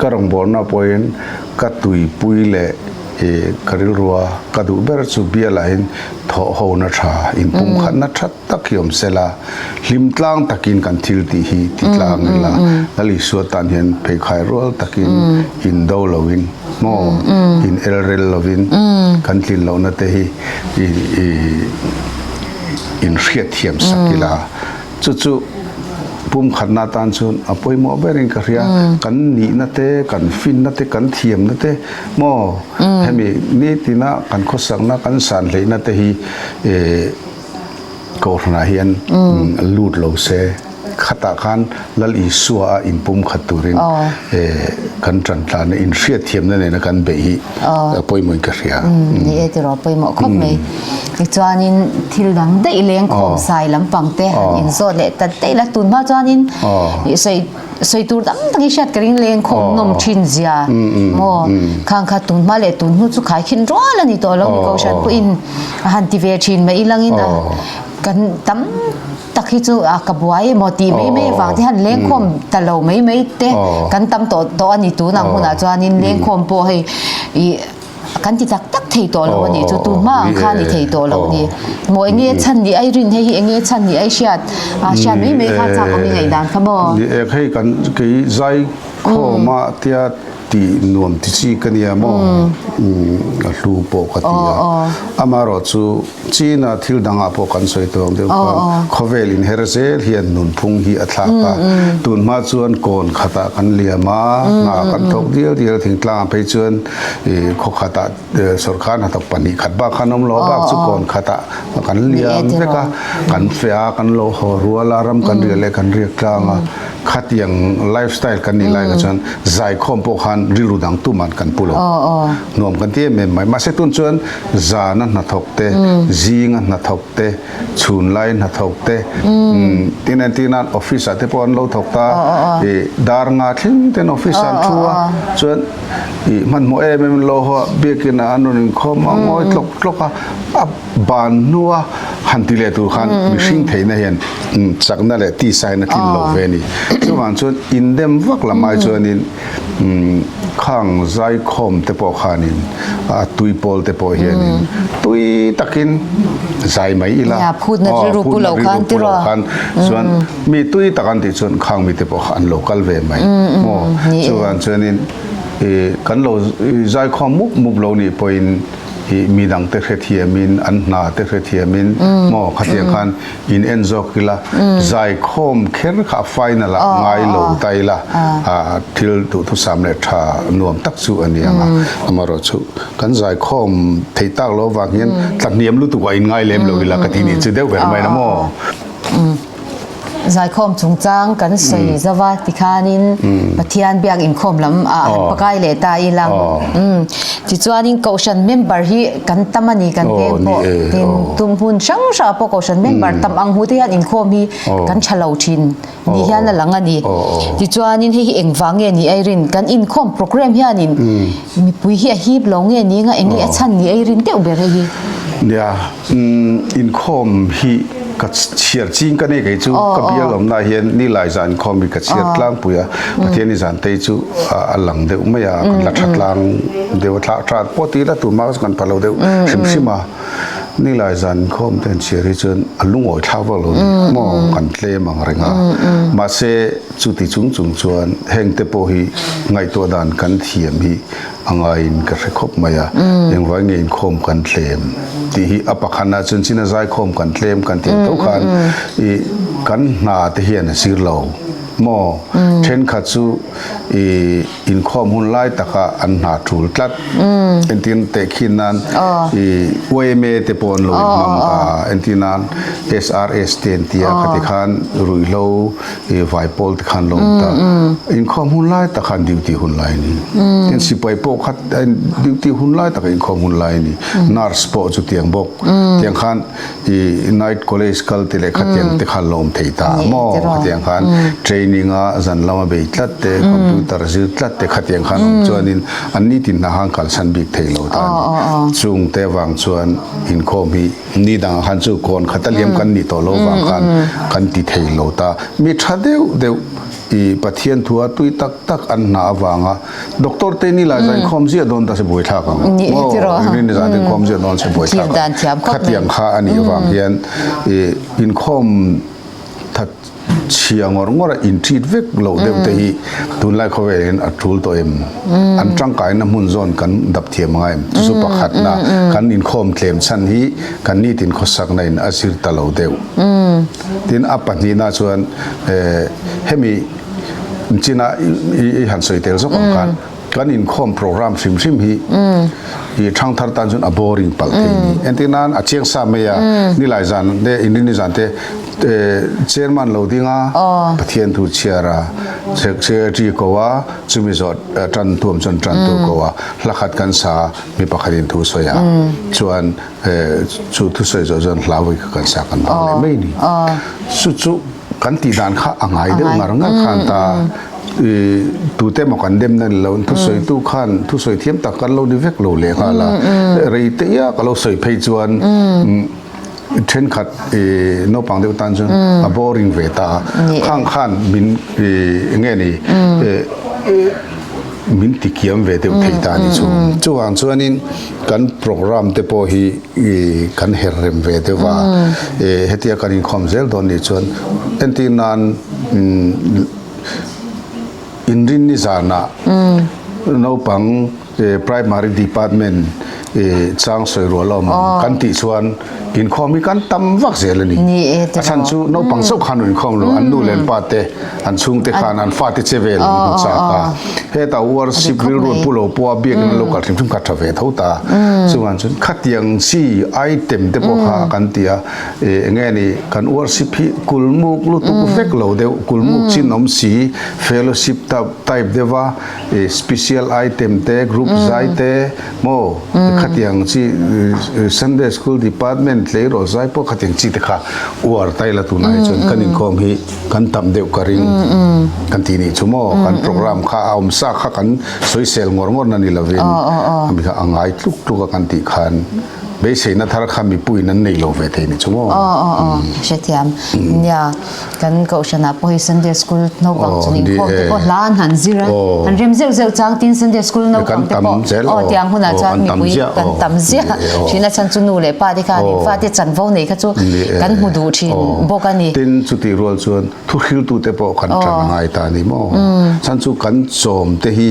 ka rawngbawlna pawhin Ka tuipui leh i ka rilrua ka duh ber chu bialahin thawhhona tha, inpumkhatna tha tak hi awm sela, hlim tlang takin kan thil tih hi ti tlang ila, Lal Isua tan hian pheikhai rual takin indo loin maw, in elrel lovin kan tlin lohna te hi i inhriatthiam sak ila. Chu chu pumkhatna atan chuan a pawimawh berin ka hria. Kan nihna te, kan finna te, kan thiamna te maw hemi nitina kan khawsakna, kan sanhleihna te hi Kohhranah hian lut lo se. Khatah khan Lal Isua a inpumkhat turin kan ṭantlana inhriatthiamna nena kan beih hi pawimawhin ka hria. Ni e tiraw pawimawh khawp mai. Tichuanin thil dang daih leng khawm sai lampang te han inzawt leh ta daih la tun hma chuanin sawi sawi tur tam tak i hriat ka ring leng khawm nawm thin zia maw khang kha tun hma leh tun hnu chu khaikhin rual a ni tawh lo ni Kohhran pawhin a han ti ve thin mai ilangin a. Kan tam tak hi chu a ka buai emaw tih mai mai avang te hian lengkhawm ta lo mai mai te kan tam tawh tawh a ni tunang hunah chuanin lengkhawm pawh hei ih kan ti tak tak thei tawh lo a nih chu tun hma ang kha ni thei tawh lo a ni. Maw eng nge chhan nih ai rin hei hi eng nge chhan nih ai hriat a hriat mai mai kha chak awm i ngaihdan kha maw? Ni e hei kan kei zai khawma tia tih nuam ti chi ka nia maw a hlu pawh ka ti a amaherawh chu China thil dangah pawh kan sawi tawh ang deuh khan khawvel inher zel hian nunphung hi a thlak a, tun hma chuan kawn khatah kan liam a, hna kan thawk dial dial a, thingtlangah phei chuan ih khaw khatah sawrkar hnathawk pahnih khat bak khan awm lo a, bak chu kawn khatah kan liam vek a, kan feh a, kan lo haw rual a, ram kan riah leh kan riak tlang a, khatiang life style kan nih lai kha chuan zaikhawm pawh khan rilru dang tuman kan pu lo, nuam kan ti em em mai. Mahse tun chuan Zana hnathawk te, zinga hnathawk te, chhunlai hnathawk te, tin entir nan office ah te pawh an lo thawk ta, ih dar nga thleng ten office ah an thu a, chuan ih hmanhmawh em em an lo haw a, biakin ah an rawn inkhawm a, ngawi tlawk tlawk a, a ban hnua han ti leh tur khan mihring theihna hian chakna leh tisa hian a tlin lo ve a ni. Chuvang chuan indem vak lam ai chuanin Khang zaikhawm te pawh khanin a tui pawl te pawh hianin tui takin zai mai ila. Nia, phutna rilru pu lo khan ti rawh. Khan chuan mi tui tak an tih chuan khang mi te pawh kha an lo kal ve mai maw. Chuvang chuanin kan lo zaikhawm mup mup lo nih pawhin mi dangte hrethiamin an hna te hrethiamin maw khatiang khan In en zawk ila, zaikhawm kher kha a final ah ngai lo ta ila, thil duhthusam leh tha nuam tak chu a ni ang a. Amaherawhchu kan zaikhawm theih tak loh avang hian tlahniam lutuk ah in ngai lem lo ila ka ti nih chu deuh ber mai na maw? Zaikhawm chungchang kan sawi zova tikhanin Pathian biak inkhawm lam ah han pakai leh ta ila. Tichuanin Kohhran member hi kan tam a ni kan veng pawh tin tum hmun hrang hrangah pawh Kohhran member tam ang hmu te hian inkhawm hi kan tha lo thin ni hian a lang a ni. Tichuanin hei hi engvang nge ni ei rin kan inkhawm program hianin mipui hi a hip lo nge ni anga eng nge a chhan ni ei rin deuh ber hei hi. Nia inkhawm hi ka chhiar ching ka nei kei chu ka bial awmna hian nilai zan inkhawm hi ka chhiar tlangpui a Pathian i zan te chu a lang deuh mai a, kan la tha tlang deuh a, thlah tha pawh ti ila tun hma kan pha lo deuh hrim hrim a, nilai zan inkhawm te an chhiar hi chuan a lungawi thlak vak lo ni maw kan tlem ang reng a, mahse chuti chung chung chuan heng te pawh hi ngaihtuah dan kan thiam hi a ngaiin ka hre khawp mai a, engvai nge inkhawm kan tlem tih hi a pakhatna chuan china zaikhawm kan tlem kan tih ang tho khan ih kan hna te hian a zir lo. Maw? Thenkhat chu i inkhawm hun lai taka an hna tul tlat. Entir tehkhin nan i yma te pawh an lo inhmang ta. Entir nan SRS te an tia khati khan ruihhlo i vaipawl te khan lo awm ta. Inkhawm hun lai tak khan duty hun lai a ni. Tin sipai pawh kha duty hun lai taka inkhawm hun lai a ni. Nurse pawh chutiang bawk. Tiang khan I night college kal te leh khatiang te kha lawm thei ta maw khatiang khan training a zan lama bei tlat te computer zir tlat te khatiang khan awm chuanin an nitin hna khan kalsan bik thei lo ta a ni chung te vang chuan inkhawm hi ni dangah khan chu kawn khat a liam kan nih tawh lo vang khan kan ti thei lo ta mi tha deuh deuh i Pathian thua tui tak tak an hna avanga Doctor te ni lai zan khawm ziah dawn ta se buai thlak ang. Ni tiraw. Ni ni zan khawm ziah dawn se buai thlak ang. Khatiang kha a nih avang hian i inkhawm that chhia ngawr ngawr a in treat vek loh deuh te hi tunlai khawvel hian a tul tawh em. An tangkaina hmun zawn kan dap thiam angai em. Chu chu pakhatna kan inkhawm tlem chhan hi kan nitin khawsakna in a zir ta lo deuh. Tin a pahnihna chuan hemi China i han sawi tel zawk ang khan kan inkhawm program hrim hrim hi i thangthar tan chuan a boring palh thei ni. Entir nan a chiang sa mai a nilai zan te inrini zan te chairman lo ding a Pathian thu chhiar a secretary ko a chumi zawh tan tuam chuan tan tu ko a hla khat kan sa mi pakhat in thu sawi a chuan chu thu sawi zawh chuan hla vawi kha kan sa kan bang leh mai ni. Chu chu Kan tih dan kha a ngai deuh ngar ngar khan ta i tute emaw kan dem na ni lo thusawitu khan thusawi thiam tak kan lo ni vek lo leh nghal a rei te ia ka lo sawi phei chuan. Thenkhat naupang deuh tan chuan a boring ve ta a. Khang khan min enge ni min ti kiam ve deuh thei ta a ni chu. Chuvang chuanin kan program te pawh hi kan her rem ve deuh a. Hetia kan inkhawm zel dawn nih chuan entir nan Inrinni zanah naupang Primary Department chang sawi rual a awm ang kan tih chuan inkhawm hi kan tam vak zel a ni. A chhan chu naupang chauh khan inkhawm lo, an nu leh an pa te, an chhungte khan an fate che vel an hmu chak a. Hetah worship rilru an pu lo pawh a biakin an lo kal hrim hrim kha tha ve tho ta. Chuvang chuan khatiang chi item te pawh kha kan ti a, eng nge ni kan worship hi kulmuk lutuk vek lo deuh, kulmuk chin awm si, fellowship type deuh a, Special item te, group zai te maw khatiang chi Sunday school department tleirawl zai pawh khatiang chi te kha uar ta ila tunah hi chuan kan inkhawm hi kan tam deuh ka ring kan tih nih chu maw kan program kha a awm sa kha kan sawisel ngawr ngawr na ni lovin ami kha a ngai tluk tluk a kan tih khan beiseina thar kha mipuiin an nei lo ve thei ni chu maw. Aw aw aw hrethiam nia. Kan kohhranah pawh hi Sunday School naupang chu inkhawm te pawh hla an han zir a, han rem zeuh zeuh chang tin Sunday School naupang te pawh aw tiang hunah chuan mipui kan tam ziah thin a chhan chu nu leh pa te khan in fate chanvo nei kha chu kan hmu duh thin bawk a ni. Tin chutih rual chuan thuhriltu te pawh kan tan ngai ta a ni maw? Chhan chu kan chawm te hi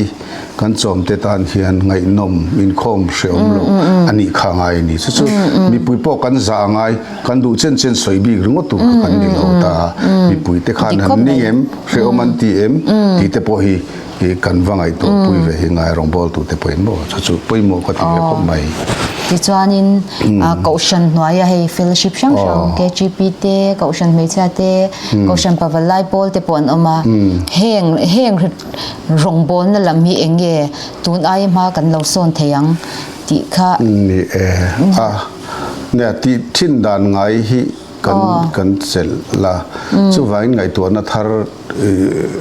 Kan chawmte tan hian ngaihnawm inkhawm hrehawm loh a nih kha ngai a ni. Chu chu mipui pawh kan zah a ngai, kan duh chen chen sawi bik ringawt tur kha kan ni lo ta. Mipui te khan han ning em, hrehawm an ti em tih te pawh hi kan va ngaihtuah pui ve hi ngai rawngbawltu te pawhin maw chu chu pawimawh ka ti ve khawp mai. Tichuanin Kohhran hnuaia hei fellowship hrang hrang KGP te, Kohhran hmeichhia te, Kohhran pavalai pawl te pawh an awm a. Heng heng Rawngbawlna lam hi eng nge tun aia hma kan lo sawn thei ang tih kha. Ni e, a nia tih thin dan ngai hi kan kan chelh la, chuvangin ngaihtuahna thar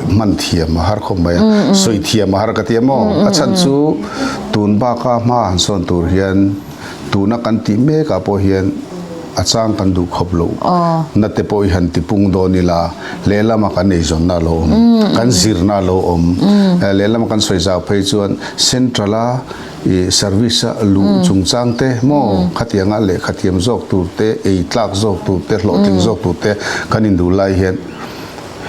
hman thiam a har khawp mai a, sawi thiam a har ka ti a maw? A chhan chu tun baka hma han sawn tur hian tuna kan tih mekah pawh hian a chang kan duh khawp loh na te pawh i han ti pung dawn ila, lehlama kan eizawnna a lo awm, kan zirna a lo awm, lehlama kan sawi zau phei chuan central a ih service a luh chungchang te maw khatianga lehkha thiam zawk tur te, ei tlak zawk tur te, hlawhtling zawk tur te kan induh lai hian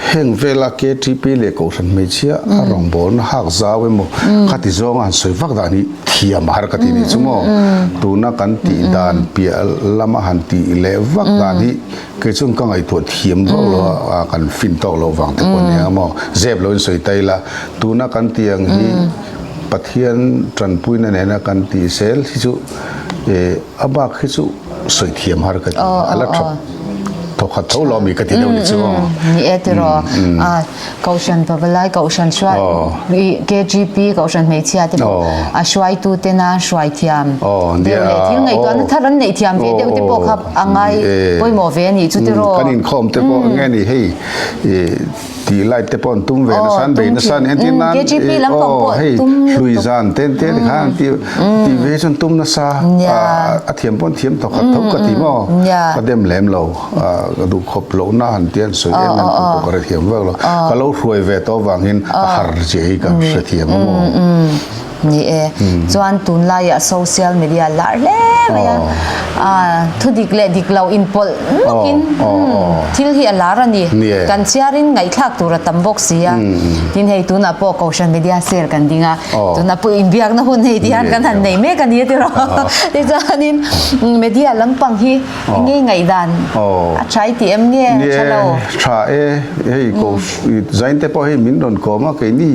Heng vela KTP leh Kohhran hmeichhia a rawngbawlna hak zau emaw khati zawnga han sawi vak dan hi thiam a har ka ti nih chu maw? Tuna kan tih dan piah lama han tih leh vak dan hi kei chuan ka ngaihtuah thiam vak lo a, kan fin tawk loh vang te pawh nia maw? Zep loin sawi ta ila, tuna kan tih ang hi Pathian tanpuina nena kan tih zel hi chu a bak hi chu sawi thiam har ka ti, a la tha. Thawkhat tho lo mi ka ti deuh ni chu. Ni e tiraw. A Kohhran Pavalai Kohhran hruai KGP Kohhran hmeichhia te pawh a hruaitu tena hruai thiam deuh leh thil ngaihtuahna thar an neih thiam ve deuh te pawh kha a ngai pawimawh ve a nih chu tiraw. Kan inkhawm te pawh nge ni hei tih light te pawh an tum ve nasa an bei nasa ni entir nan aw hei hlui zan te te ti khan ti ti ve chuan tum nasa a thiam pawh an thiam tawk khat tho ka ti maw ka dem lem lo ka duh khawp loh na han ti an sawi em em tu pawh ka hrethiam vek lo ka lo hruai ve tawh avangin a har che hi ka hrethiam a maw. Ni e, chuan tunlaiah social media lar hle mai a, thu dik leh dik lo inpawlh nawkin thil hi a lar a ni. Kan chhiarin ngaihthlak tur a tam bawk si a, tin hei tunah pawh Kohhran Media Cell kan ding a, tunah pawh inbiakna hun hei ti hian kan han nei mek a ni tiraw. Tichuanin media lampang hi enge ngaihdan a tha i tih em nge a tha lo? Ni e, tha e, hei Zainte pawh hei min rawn kawm a keini.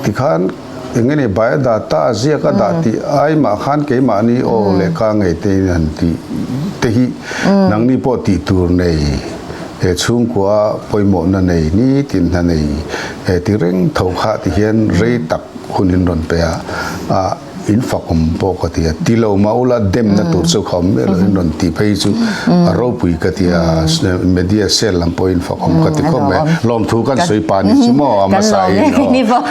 Tikhan eng nge ni bai a dah ta a ziak a dah tih ai mah khan keimahni aw leh ka ngei te in han tih te hi nangni pawh tih tur nei he chhungkua pawimawhna nei nitin hna nei he ti reng tho kha ti hian rei tak hun in rawn pe a a In fak awm pawh ka ti a, ti lo mah ula demna tur chu kha awm miah lo in rawn tih phei chu a ropui ka ti a, media cell lam pawh in fak awm ka ti khawp mai. Lawmthu kan sawi pah ni chu maw a hmasa in aw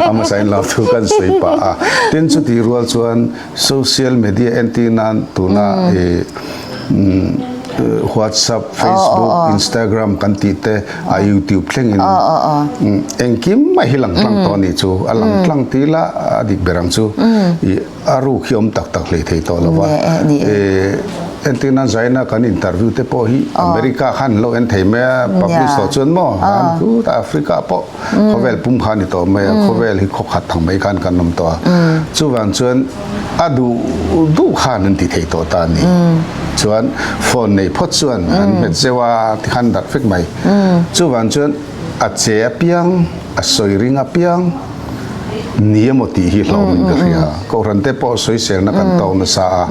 a hmasa in lawmthu kan sawi pah a. Tin chutih rual chuan social media entir nan tuna i. WhatsApp, Facebook, Instagram kan tih te a YouTube thlengin engkim mai hi lang tlang tawh a nih chu. A lang tlang tih lah a dik ber ang chu. Ih a ruk hi awm tak tak hlei thei tawh lo va. Entir nan Zaina kan interview te pawh hi America khan an lo en thei mai a, publish tawh chuan maw han khutah Africa pawh khawvel pum kha a ni tawh mai a, khawvel hi khaw khat ang mai khan kan awm tawh a. Chuvang chuan a duh duh khan an ti thei tawh ta a ni. Chuan phone nei phawt chuan an hmet zeuh a tikhan darh vek mai. Chuvang chuan a che apiang, a sawi ring apiang ni emaw tih hi hlauhawmin ka hria. Kohhran te pawh sawiselna kan tawk nasa a,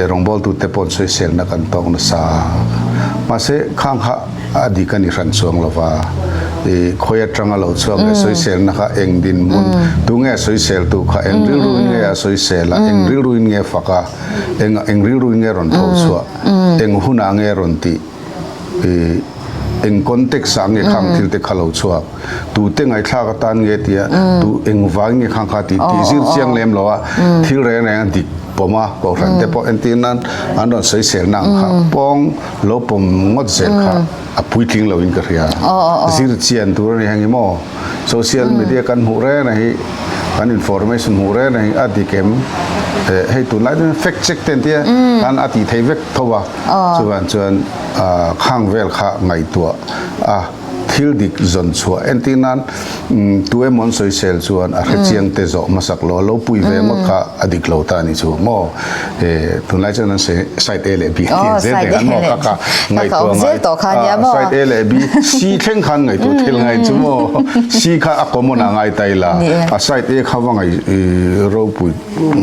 rawngbawltute pawh sawiselna kan tawk nasa a. Mahse khang kha A dik a ni hran chuang lo va, i khawi atanga lo chhuak leh sawiselna kha eng dinhmun, tunge a sawiseltu kha eng rilruin nge a sawisel a, eng rilruin nge fak a, eng eng rilruin nge rawn tho chhuah, eng hunah nge rawn tih, i eng context ah nge khang thil te kha lo chhuak, tute ngaihthlak atan nge tia, tu eng vangin nge khang kha tih tih zir chiang lem lo a, thil reng reng a dik pawm a, kohhran te pawh entir nan an rawn sawiselna ang kha pawng. Lo pawm ngawt zel kha a puitling lo in ka hria. Zir chian tur a ni heng hi maw? Social media kan hmuh reng reng hi kan information hmuh reng reng hi a dik em? Hei tunlai chuan fact check te an tia khan a tih theih vek tho a. Chuvang chuan khang vel kha ngaihtuah a. Thil dik zawn chhuah entir nan tu emaw an sawisel chuan a hrechiang te zawh hmasak lo a lo pui ve ngawt kha a dik lo ta a ni chu maw tunlai chuan an sawi side A leh B an tih zel thei an maw kha kha ngaihtuah ngai side A leh B C thleng khan ngaihtuah thil ngai chu maw C kha a common a ngai ta ila a side A kha va ngai ropui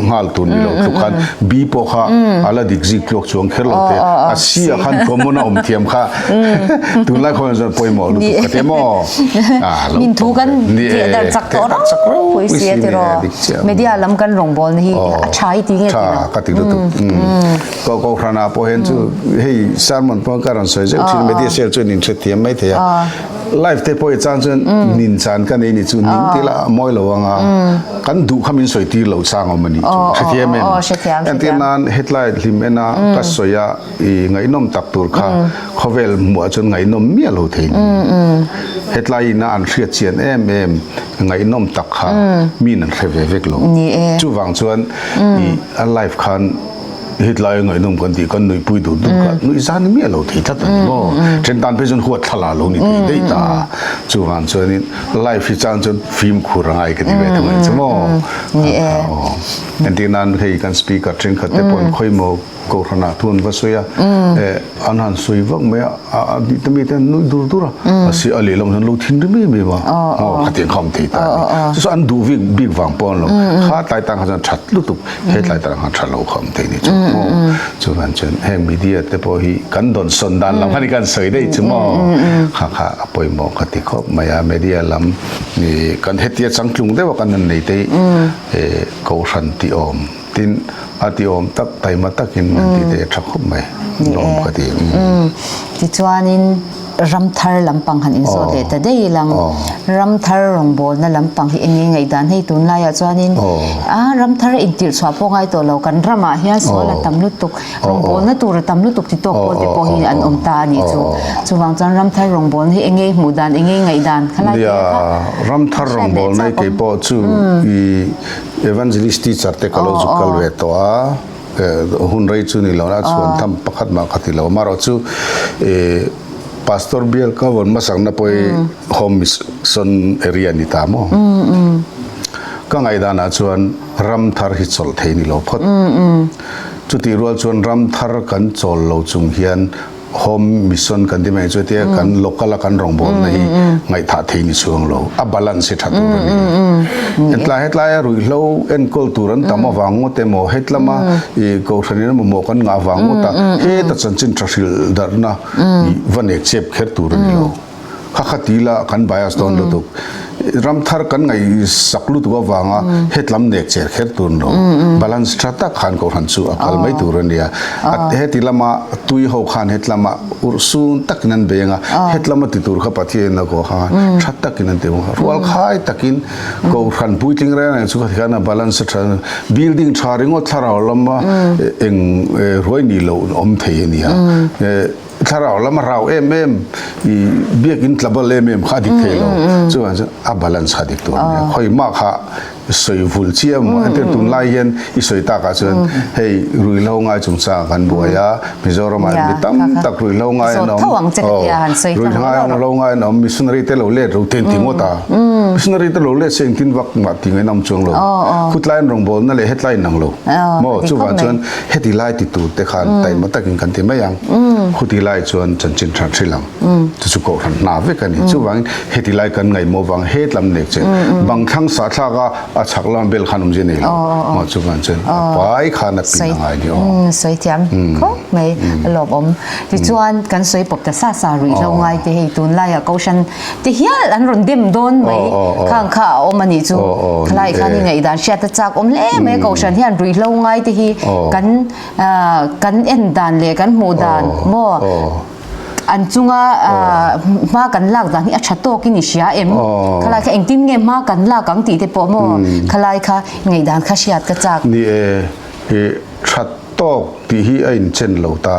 nghal tur ni lo tluk khan B pawh kha a la dik zik tluak chuang kher lo te a C ah khan common a awm thiam kha tunlai khawiah chuan pawimawh lutuk ka ti maw min thu kan theh darh chak tawh rau pui si a tiraw media lam kan rawngbawl na hi a tha hi ti nge ti lo ka ti lutuk ko ko hrana pawh hian chu hei sermon pawh ka rawn sawi zeuh thin media sel chuan in hrethiam mai thei a Life te pawh i chang chuan nin chan ka nei ni chu ning tila a mawi lo anga kan duh kha min sawi tir lo chang awm a nih chu hrethiam em entir nan hetlai hlim ena ka sawi a i ngaihnawm tak tur kha khawvel hmuh ah chuan ngaihnawm miah lo thei ni hetlai ina an hriat chian em em ngaihnawm tak kha min an hre ve vek lo chuvang chuan i a life khan Hetlai a ngaihnawm kan tih kan nuihpui dur dur kha nuih zan ni miah lo thei tlat a ni maw? Then tan phei chuan huat thla lo ni thei daih ta. Chuvang chuanin life hi chang chuan fimkhur a ngai ka ti ve thung ang che maw? Entir nan hei kan speaker thenkhat te pawhin khawimaw kohhranah thu an va sawi a, an han sawi vak mai a, a tih te mite an nuih dur dur a, mahse a lehlam hian lo thinrim em em a, aw khatiang kha awm thei ta a ni. Chu chu an duh bik bik vang pawh an lo, kha tlai tan kha chuan that lutuk. He tlai tak ang tha lo khawm thei ni chu maw chuvan chuan heng media te pawh hi kan dawn sawn dan lam kha ni kan sawi daih chu maw kha kha a pawimawh ka ti khawp mai a media lam ni kan hetia changtlung deuh a kan han nei te hi kohhran tih awm tin a tih awm tak taima takin an tih te a tha khawp mai lawm ka ti. Tichuanin Ramthar lampang han inzawt leh ta daih ilang. Ramthar rawngbawlna lampang hi enge ngaihdan hei tunlaiah chuanin a ramthar a intirh chhuah pawh ngai tawh lo kan ramah hian sual a tam lutuk rawngbawlna tur a tam lutuk ti tawk pawl te pawh hi an awm ta a nih chu. Chuvang chuan ramthar rawngbawlna hi enge hmuh dan enge ngaihdan khalai te kha Ramthar rawngbawlna hi kei pawh chu i evangelist teacher te ka lo zuk kal ve tawh a. Hun rei chu ni lo na chhuan tham pakhat mah kha ti lo. Amaherawh chu Pastor bial ka vawn hmasakna pawh hi Home Mission area ni ta maw? Ka ngaihdanah chuan ram thar hi chawlh thei ni lo phawt. Chutih rual chuan ram thar kan chawl lo chung hian Home mission kan ti mai chu tia kan local a kan rawngbawlna hi ngaihthah thei ni chuang lo a balance hi tha tur a ni. Hetlai hetlai a ruihhlo enkawl tur an tam avang ngawt emaw hetlama i kohhran in mamawh kan ngah avang ngawt a heta chanchin tha hrilh darhna i va nek chep kher tur a ni lo. Kha kha ti la kan bias dawn lutuk. Ram thar kan ngaihsak lutuk avanga hetlam nek cher kher tur ni lo. Balance tha tak khan kohhran chu a kal mai tur a nia. Heti lama tui ho khan hetlama urhsun takin an bei anga, hetlama ti tur kha Pathian a ko kha tha takin an ti bawk a. Rual khai takin kohhran puitling reng reng chu khati khan a balance a tha building tha ringawt thlarau lama eng ruai nih loh awm thei a nia. Thlarau lam a rau em em i biakin tlabal em em kha a dik thei lo. Chuvang chuan a balance kha a dik tur a nia. Khawi mah kha sawi vul chiam maw entir tunlai hian i sawi takah chuan hei ruihhlo ngai chungchangah kan buai a, Mizoramah mi tam tak ruihhlo ngai an awm, ruihhlo ngai an awm, missionary te lo let ro te an ti ngawt a, missionary te lo let se engtin vak mah ti ngaihna awm chuang lo, khutlai an rawngbawlna leh hetlai in ang lo maw chuvang chuan Heti lai ti tur te khan taima takin kan ti mai ang. Khuti lai chuan chanchin tha hrilh ang. Chu chu kohhran hna vek a ni. Chuvangin heti lai kan ngaihmawh vang hetlam nek che bang thlang sah thlak a, a chhak lam bel khan awmzia nei lo. Maw chuvang chuan a pai khan a pin a ngai ni aw. Sawi thiam khawp mai a lawmawm. Tichuan kan sawi pawp ta sa sa ruih hlo ngai te hei tunlaiah kohhran Ti hial an rawn dem dawn mai khang kha a awm a nih chu. Khalai khan i ngaihdan hriat a chak awm hle mai a kohhran hian ruihhlo ngai te hi kan kan en dan leh kan hmuh dan maw an chunga hma kan lak dan hi a tha tawk in i hria em? Khalai kha engtin nge hma kan lak ang tih te pawh maw khalai kha ngaihdan kha hriat ka chak. Ni e, tha Tawk tih hi a inchen lo ta.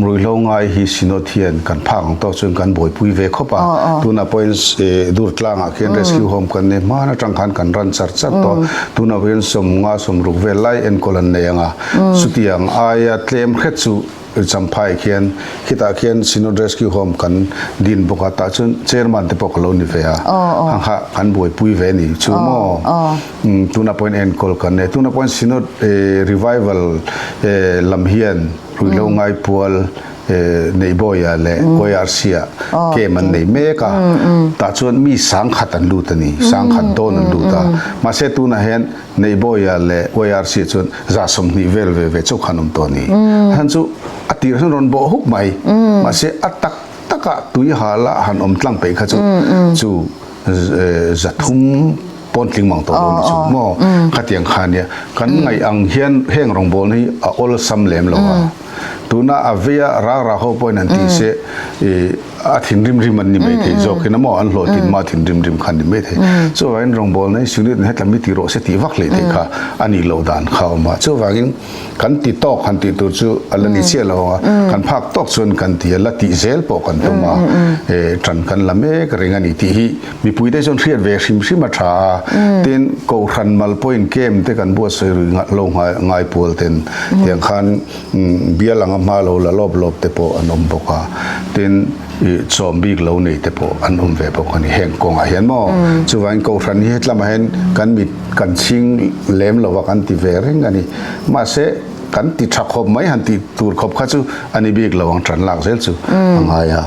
Ruihhlo ngai hi Synod hian kan phak ang tawk chuan kan buaipui ve khawp a. Tunah pawhin Durtlangah khian Rescue Home kan nei hman atang khan kan run char char tawh. Tunah pawhin sawmnga sawmruk vel lai enkawl an nei ang a. Chutiang aia tlem hret chu Champhai khian khitah khian Synod Rescue Home kan din bawk a, tah chuan Chairman te pawh ka lo ni ve a, hang kha kan buaipui ve a ni chu maw? Tunah pawhin enkawl kan nei. Tunah pawhin Synod Revival lam hian ruihhlo ngaipual Neihbawia leh YRC-ah camp an nei mek a, tah chuan mi sangkhat an lut a ni, sangkhat dawn an lut a, mahse tunah hian Neihbawia leh YRC chuan za 20 vel ve ve chauh khan awm tawh a ni. Han chu a tir hian rawn bawh huk mai. Mahse a tak takah tui hala han awm tlang peih kha chu chu 300 pawn tling mang tawh lo ni chu maw? Khatiang kha nia. Kan ngaih ang hian heng rawngbawlna hi a awlsam lem lo a. Tuna a veia rak rak ho pawhin an ti se i a thinrim rim an ni mai thei zawkin a maw an hlawhtlin mah thinrim rim kha an ni mai thei. Chuvangin rawngbawlna hi Sunit in hetlam hi ti rawh se tih vak hlei theih kha a nih loh dan kha a awm a. Chuvangin kan ti tawk han tih tur chu a la ni chiah lo ang a, kan phak tawk chuan kan ti a, la tih zel pawh kan tum a, ṭan kan la mek reng a ni tih hi Mipui te chuan hriat ve hrim hrim a tha a, tin Kohhran mal pawhin camp te kan buatsawi rui lo ngai pual ten tiang khan bial anga hma lo la lawp lawp te pawh an awm bawk a, tin chawm bik lo nei te pawh an awm ve bawk a ni heng kawngah hian maw. Chuvangin Kohhran hi hetlamah hian kan mit kan chhing lem lo a kan ti ve reng a ni. Mahse kan ti tha khawp mai han tih tur khawp kha chu a ni bik lo ang tan lak zel chu a ngai a,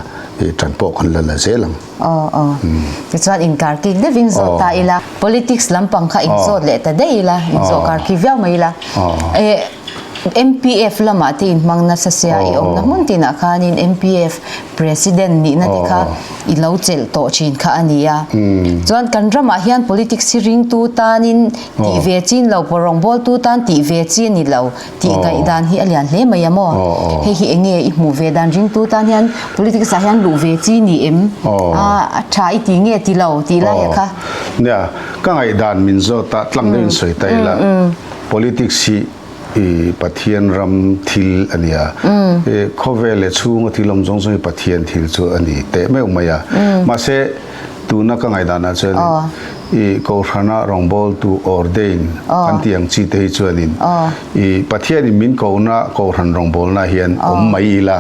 tan pawh kan la la zel ang. Aw aw. Tichuan inkar kik deuhin zawt ta ila, politics lampang kha inzawt leh ta daih ila, inzawh kar ki viau mai ila. Eh MPF lamah te inhmang nasa sia i awmna hmun tinah khanin MPF President nihna te kha i lo chelh tawh thin kha a ni a. Chuan kan ramah hian politics hi ringtu tanin tih ve chin lo, rawngbawltu tan tih ve chi a ni lo. Tih ngaihdan hi a lian hle mai a maw? Hei hi enge i hmuh ve dan ringtu tan hian politics ah hian luh ve chi ni em? A tha i ti nge ti lo tih lai a kha. Nia, ka ngaihdan min zawt a, tlang deuhin sawi ta ila, politics hi i Pathian ram thil a nia, khawvel leh chhunga thil awm zawng zawng hi Pathian thil chu a ni teh meuh mai a. Mahse, Tuna ka ngaihdanah chuan i Kohhrana rawngbawltu ordain kan tih ang chi te hi chuanin i Pathianin min kohna Kohhran rawngbawlna hian awm mai ila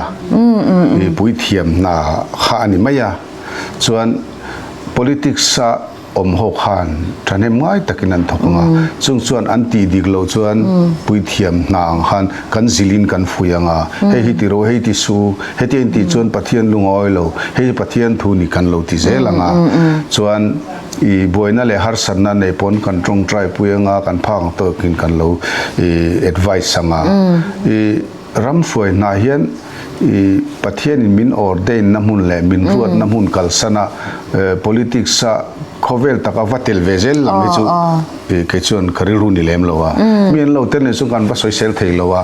i puithiam hna kha a ni mai a. Chuan politics a awm ho khan thahnem ngai takin an thawk ang a, chung chuan an tih dik loh chuan puithiam hna ang khan kan zilhin kan fui ang a, hei hi ti ro, hei ti su, Heti a intih chuan Pathian lungawi lo, hei hi Pathian thu ni kan lo ti zel ang a, chuan i buaina leh harsatna nei pawn kan tawngtai pui ang a, kan phak ang tawkin kan lo i advice ang a, i. Ram hruai hna hian i Pathianin min ordain na hmun leh min ruatna hmun kalsana politics a khawvel taka va tel ve zel lam hi chu kei chuan ka rilru ni lem lo a. Mi an lo tel nih chu kan va sawisel thei lo a.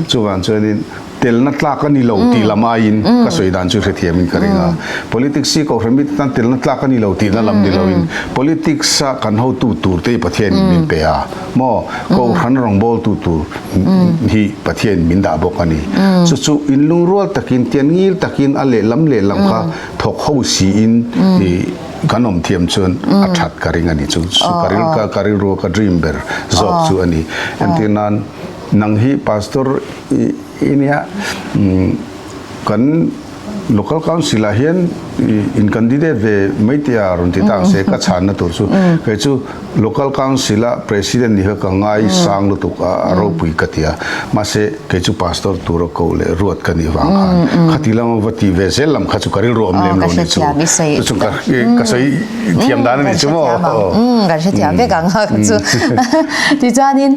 Chuvang chuanin telna tlak a ni lo tih lam aiin ka sawi dan chu hrethiamin ka ring a. Politics hi kohhran mite tan telna tlak a ni lo tihna lam ni loin politics a kan hotu tur te hi Pathianin min pe a. Maw Kohhran rawngbawltu tur hi Pathian min dah bawk a ni. Chu chu inlungrual takin, tianngil takin a lehlam lehlam kha thawk ho siin kan awm thiam chuan a that ka ring a ni. Chu chu ka ril ka rilru ka dream ber zawk chu a ni. Entir nan nang hi Pastor i nia kan Local Council ah hian in candidate ve mai tih a rawn ti tak se ka chhanna tur chu kei chu Local Council a President ni kha ka ngai sang lutuk a a ropui ka ti a mahse kei chu Pastor tura koh leh ruat ka nih vang khan khati lama va tih ve zel lam kha chu ka rilru awm lem lo ni chu chu chu ka ka sawi thiam dan a ni chu maw. Kan hrethiam vek ang a chu tichuanin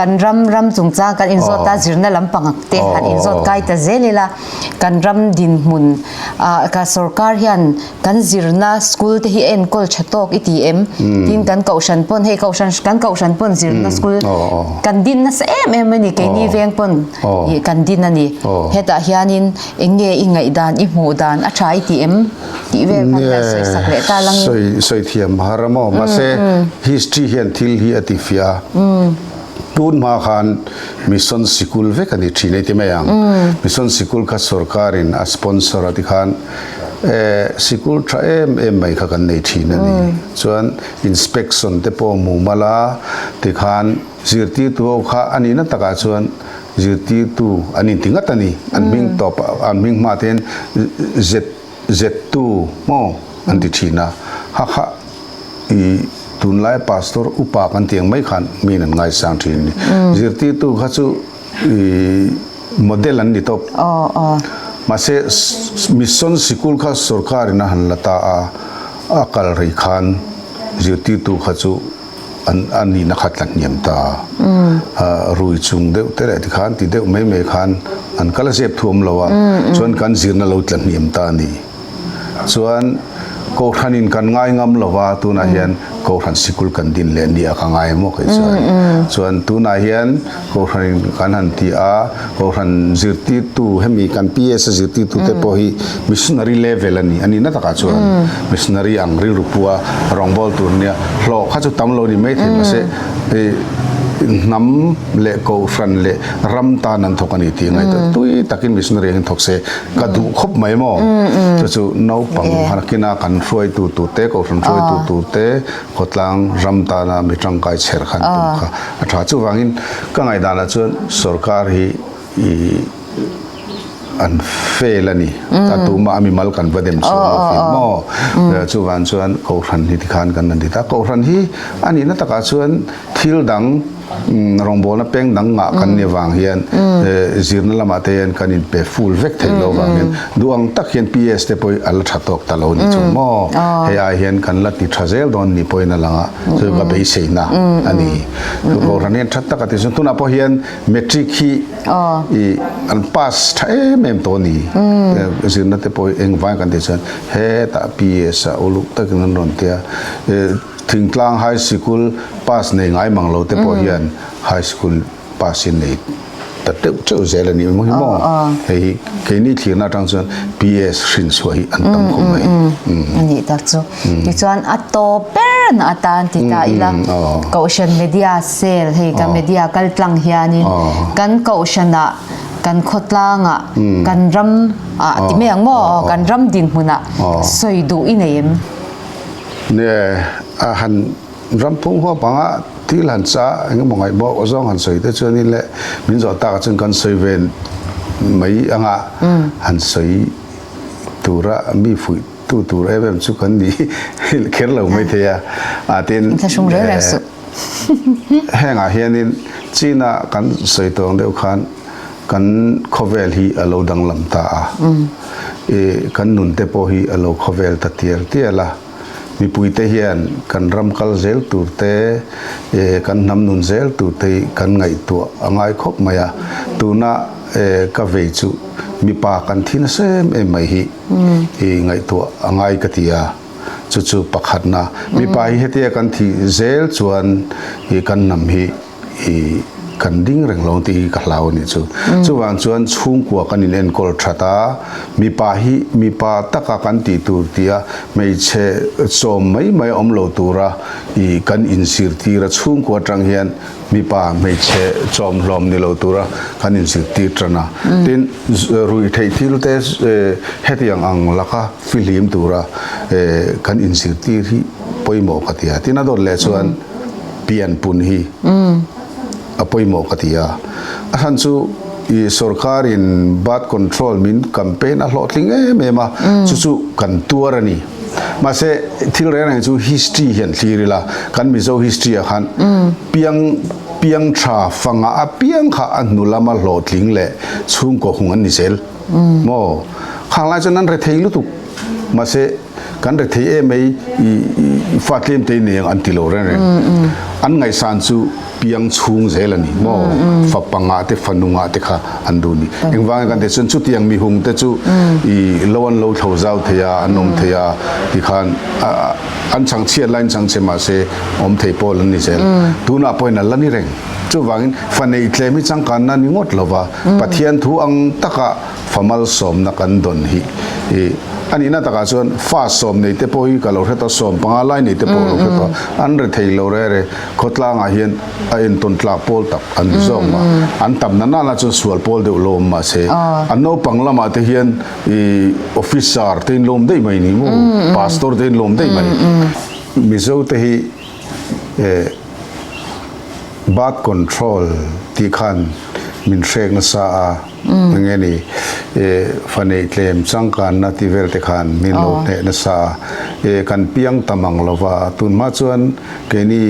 kan ram ram chungchang kan inzawt a zirna lampang te han inzawt kai ta zel ila. Kan ram dinhmun ah ka sorkar hian kan zirna school te hi enkawl tha tawk i ti em? Tin kan kohhran pawn hei kohhran kan kohhran pawn zirna school kan din nasa em em a ni keini veng pawn ih kan din a ni. Hetah hianin eng nge i ngaihdan i hmuh dan a tha i ti em? Tih vel khan kan sawi sak leh ta langin. Sawi sawi thiam har a maw? Mahse history hian thil hi a ti fiah a. Tun hma khan Mission Sikul vek a ni thin ei ti mai ang. Mission Sikul kha sorkarin a sponsor a tikhan sikul tha em em mai kha kan nei thin a ni. Chuan inspection te pawh mumal a tikhan zirtirtu ho kha a nihna takah chuan zirtirtu an inti ngat a ni. An hming tawp an hming hma te hian Z Zettu maw an ti thin a. Hakha I tunlai pastor upa kan tih ang mai khan miin an ngaisang thin a ni. Zirtirtu kha chu i model an ni tawp. Mahse mission sikul kha sorkarin a han la ta a, a kal rei khan zirtirtu kha chu an a nihna kha tla hniam ta a. Rui chung deuh te leh tikhan ti deuh mai mai khan an kal a zep thuam lo a, chuan kan zirna lo tla hniam ta a ni. Chuan Kohhranin kan ngai ngam lo va, tunah hian Kohhran sikul kan din leh nia ka ngai maw kei chuan. Chuan tunah hian Kohhranin kan han ti a, Kohhran zirtirtu hemi kan PS a zirtirtu te pawh hi missionary level a ni, a nihna takah chuan missionary ang rilru pua rawngbâwl tur nia hlawh kha chu tam lo ni maithei mahse hnam leh Kohhran leh ram tan an thawk a ni tih ngaihtuah tui takin missionary angin thawk se. Ka duh khawp mai maw? Chu chu naupang harkina kan hruaitu tur te, kohhran hruaitu tur te, khawtlang ram tana mi tangkai chher khan tum kha a tha. Chuvangin ka ngaihdanah chuan sorkar hi ih an fail a ni. A tumah a mimal kan va dem chhuah lo fim maw? Chuvang chuan kohhran hi tikhan kan han ti ta. Kohhran hi a nihna takah chuan thil dang Rawngbawlna peng dang ngah kan ni avang hian zirna lamah te hian kan inpe full vek thei lo avang hian duh ang tak hian PS te pawh hi a la tha tawk ta lo ni chu maw? Hei ai hian kan la ti tha zel dawn ni pawhin a lang a, chu ka beiseina a ni. Kohhran hian tha tak a ti chuan tunah pawh hian matric hi an pass tha em em tawh a ni. Zirna te pawh hi engvang kan tih chuan hetah PS ah uluk takin an rawn tia. Thingtlang High Sikul pass nei ngai mang lo te pawh hian High School pass hi nei ta teuh teuh zel a nih hi maw? Hei hi keini thlirna atang chuan PS hrinchhuah hi an tam khawp mai. A nih tak chu. Tichuan a tawp ber na atan ti ta ila Kohhran Media Cell hei kan media kal tlang hianin kan Kohhranah kan khawtlangah kan ram ah ti mai ang maw? Kan ram dinhmunah sawi duh i nei em? Nge a han ram phung huap anga thil han cha eng emaw ngaih bawk zawng han sawi te chuanin le min zawh takah chuan kan sawi ve mai anga han sawi tura mi fuih tu tur em em chu kan ni kher lo mai thei a a tin hengah hianin China kan sawi tawng deuh khan kan khawvel hi a lo danglam ta a, i kan nun te pawh hi a lo khawvel ta tial tial a. Mipuite hian kan ram kal zel tur te, kan hnam nun zel tur te hi kan ngaihtuah a ngai khawp mai a. Tuna ka vei chu mipa kan thi nasa em em mai hi ngaihtuah a ngai ka ti a. Chu chu pakhatna. Mipa hi hetia kan thih zel chuan kan hnam hi i kan ding reng lo tih hi ka hlau a nih chu. Chuvang chuan chhungkua kan in enkawl that a, mipa hi mipa taka kan tih tur tia hmeichhe chawm mai mai awm lo tura i kan inzirtir a, chhungkua atang hian mipa hmeichhe chawm hlawm ni lo tura kan inzirtir tan a. Tin, ruihtheih thil te hetiang ang laka fihlim tura kan inzirtir hi pawimawh ka ti a. Tin, a dawt leh chuan. Pianpun hi a pawimawh ka ti a. A hran chu i sorkarin birth control min campaign a hlawhtling em em a, chu chu kan tuar a ni. Mahse thil reng reng chu history hian thlir ila, kan Mizo history ah khan piang piang tha fanga a piang kha a hnu lama hlawhtling leh chhungkaw hung an ni zel maw? Khang lai chuan an rethei lutuk. Mahse Kan rethei em ei i fa tlem te nei ang an ti lo reng reng. An ngaihsan chu piang chhung zel a ni maw? Fa panga te fa nunga te kha an duh ni. Engvangin kan tih chuan chutiang mihung te chu i lo an lo thlo zau thei a, an awm thei a tikhan an chhangchhiat laiin chhangchhe mahse awm thei pawl an ni zel. Tunah pawhin an la ni reng. Chuvangin fa neih tlem hi changkanna ni ngawt lova Pathian thu ang taka Fa malsawmna kan dawn hi i a nihna takah chuan fa sawm nei te pawh hi ka lo hre tawh, sawm panga lai nei te pawh ka lo hre tawh. An re thei lo re re khawtlangah hian a entawn tlak pawl tak an ni zawk mah. An tam na nana chuan sual pawl deuh lo awm mahse an naupang lamah te hian i officer te in lawm daih mai ni maw, pastor te in lawm daih mai. Mizo te hi eh. Birth control tih khan min hrek nasa a, enge ni fa neih tlem changkanna tih vel te khan min lo hneh nasa a, e kan piang ta mang lo va, tun hma chuan keini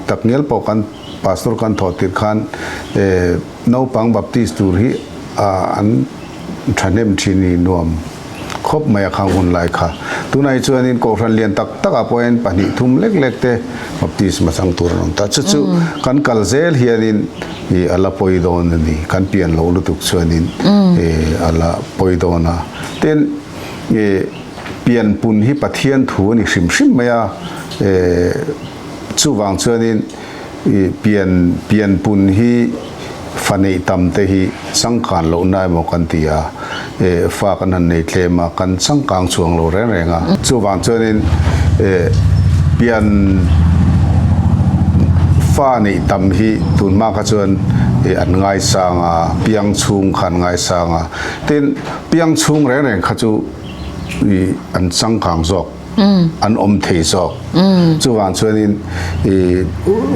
takngial pawh kan pastor kan thawh tirh khan e naupang baptist tur hi an thahnem thin ni nuam. Khawp mai a khang hun lai kha. Tunah hi chuanin Kohhran lian tak takah pawhin pahnih thum lek lek te baptisma chang tur an awm ta. Chu chu kan kal zel hianin ih a la pawi dawn a ni. Kan pian loh lutuk chuanin ih a la pawi dawn a. Tin, ih pianpun hi Pathian thu a ni hrim hrim mai a. Ih chuvang chuanin ih pian pianpun hi Fa neih tam te hi changkan lohna emaw kan ti a, eh fa kan han nei tlem a, kan changkang chuang lo reng reng a. Chuvang chuanin eh pian fa neih tam hi tun hma kha chuan eh an ngaisang a, piang chhung kha an ngaisang a. Tin, piang chhung reng reng kha chu ih an changkang zawk. An awm thei zawk. Chuvang chuanin i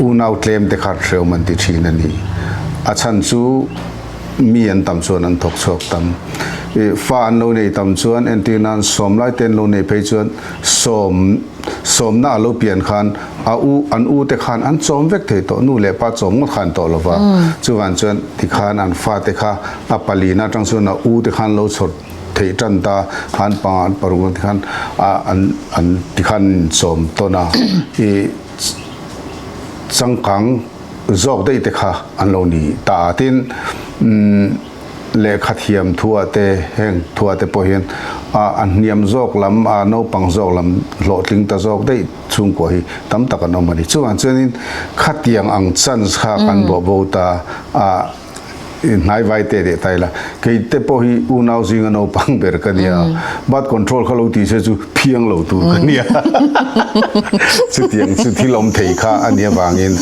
unau tlem te kha hrehawm an ti thin a ni. A chhan chu mi an tam chuan an thawk chhuak tam. I fa an lo nei tam chuan entir nan sawm lai te an lo nei phei chuan sawm sawmna a lo pian khan a u an u te khan an chawm vek thei tawh. Nu leh pa chawm ngawt khan tawh lo va. Chuvang chuan tikhan an fate kha a palina atang chuan a u te khan lo chhawr theih tan ta khan panga an paruk na tikhan a an an tikhan sawm tawn a i changkang zawk daih te kha an lo ni ta a tin umm lehkha thiam thu ah te heng thu ah te pawh hian a a hniam zawk lam a naupang zawk lam hlawhtling ta zawk daih chhungkua hi tam tak an awm a ni chuvang chuanin khatiang ang chance kha kan bawh bo ta a. Hnai vai te leh ta ila, kei te pawh hi unau zinga naupang ber ka nia, birth control kha lo ti se chu phiang lo tur ka nia. Chutiang chu thil awm thei kha a nih avangin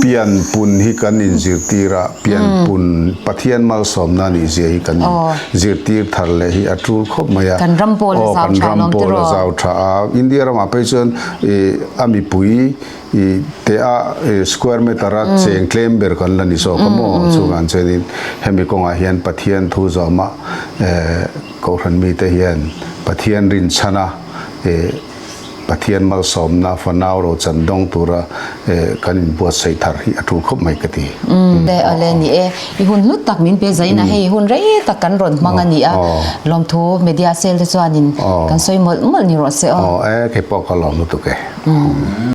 pianpun hi kan inzirtir a, pianpun Pathian malsawmna nih zia hi kan inzirtir thar leh hi a tul khawp mai a. Kan ram pawl a zau tha alawm tiraw? Aw, kan ram pawl a zau tha a, India ramah phei chuan a mipui I te a square meter a cheng tlem ber kan la ni zawk a maw? Chuvang chuanin hemi kawngah hian Pathian thu zawma Kohhran mite hian Pathian rinchhana Pathian malsawmna fanau rochan dawng tura kan inbuatsaih thar hi a tul khawp mai ka ti. Umm le ale ni e, i hun hlut tak min pe zain a hei hun rei tak kan rawn hmang a ni a, lawmthu media cell te chuanin kan sawi mawlh mawlh ni rawh se aw. Aw e, keipawh ka lawm lutuk e.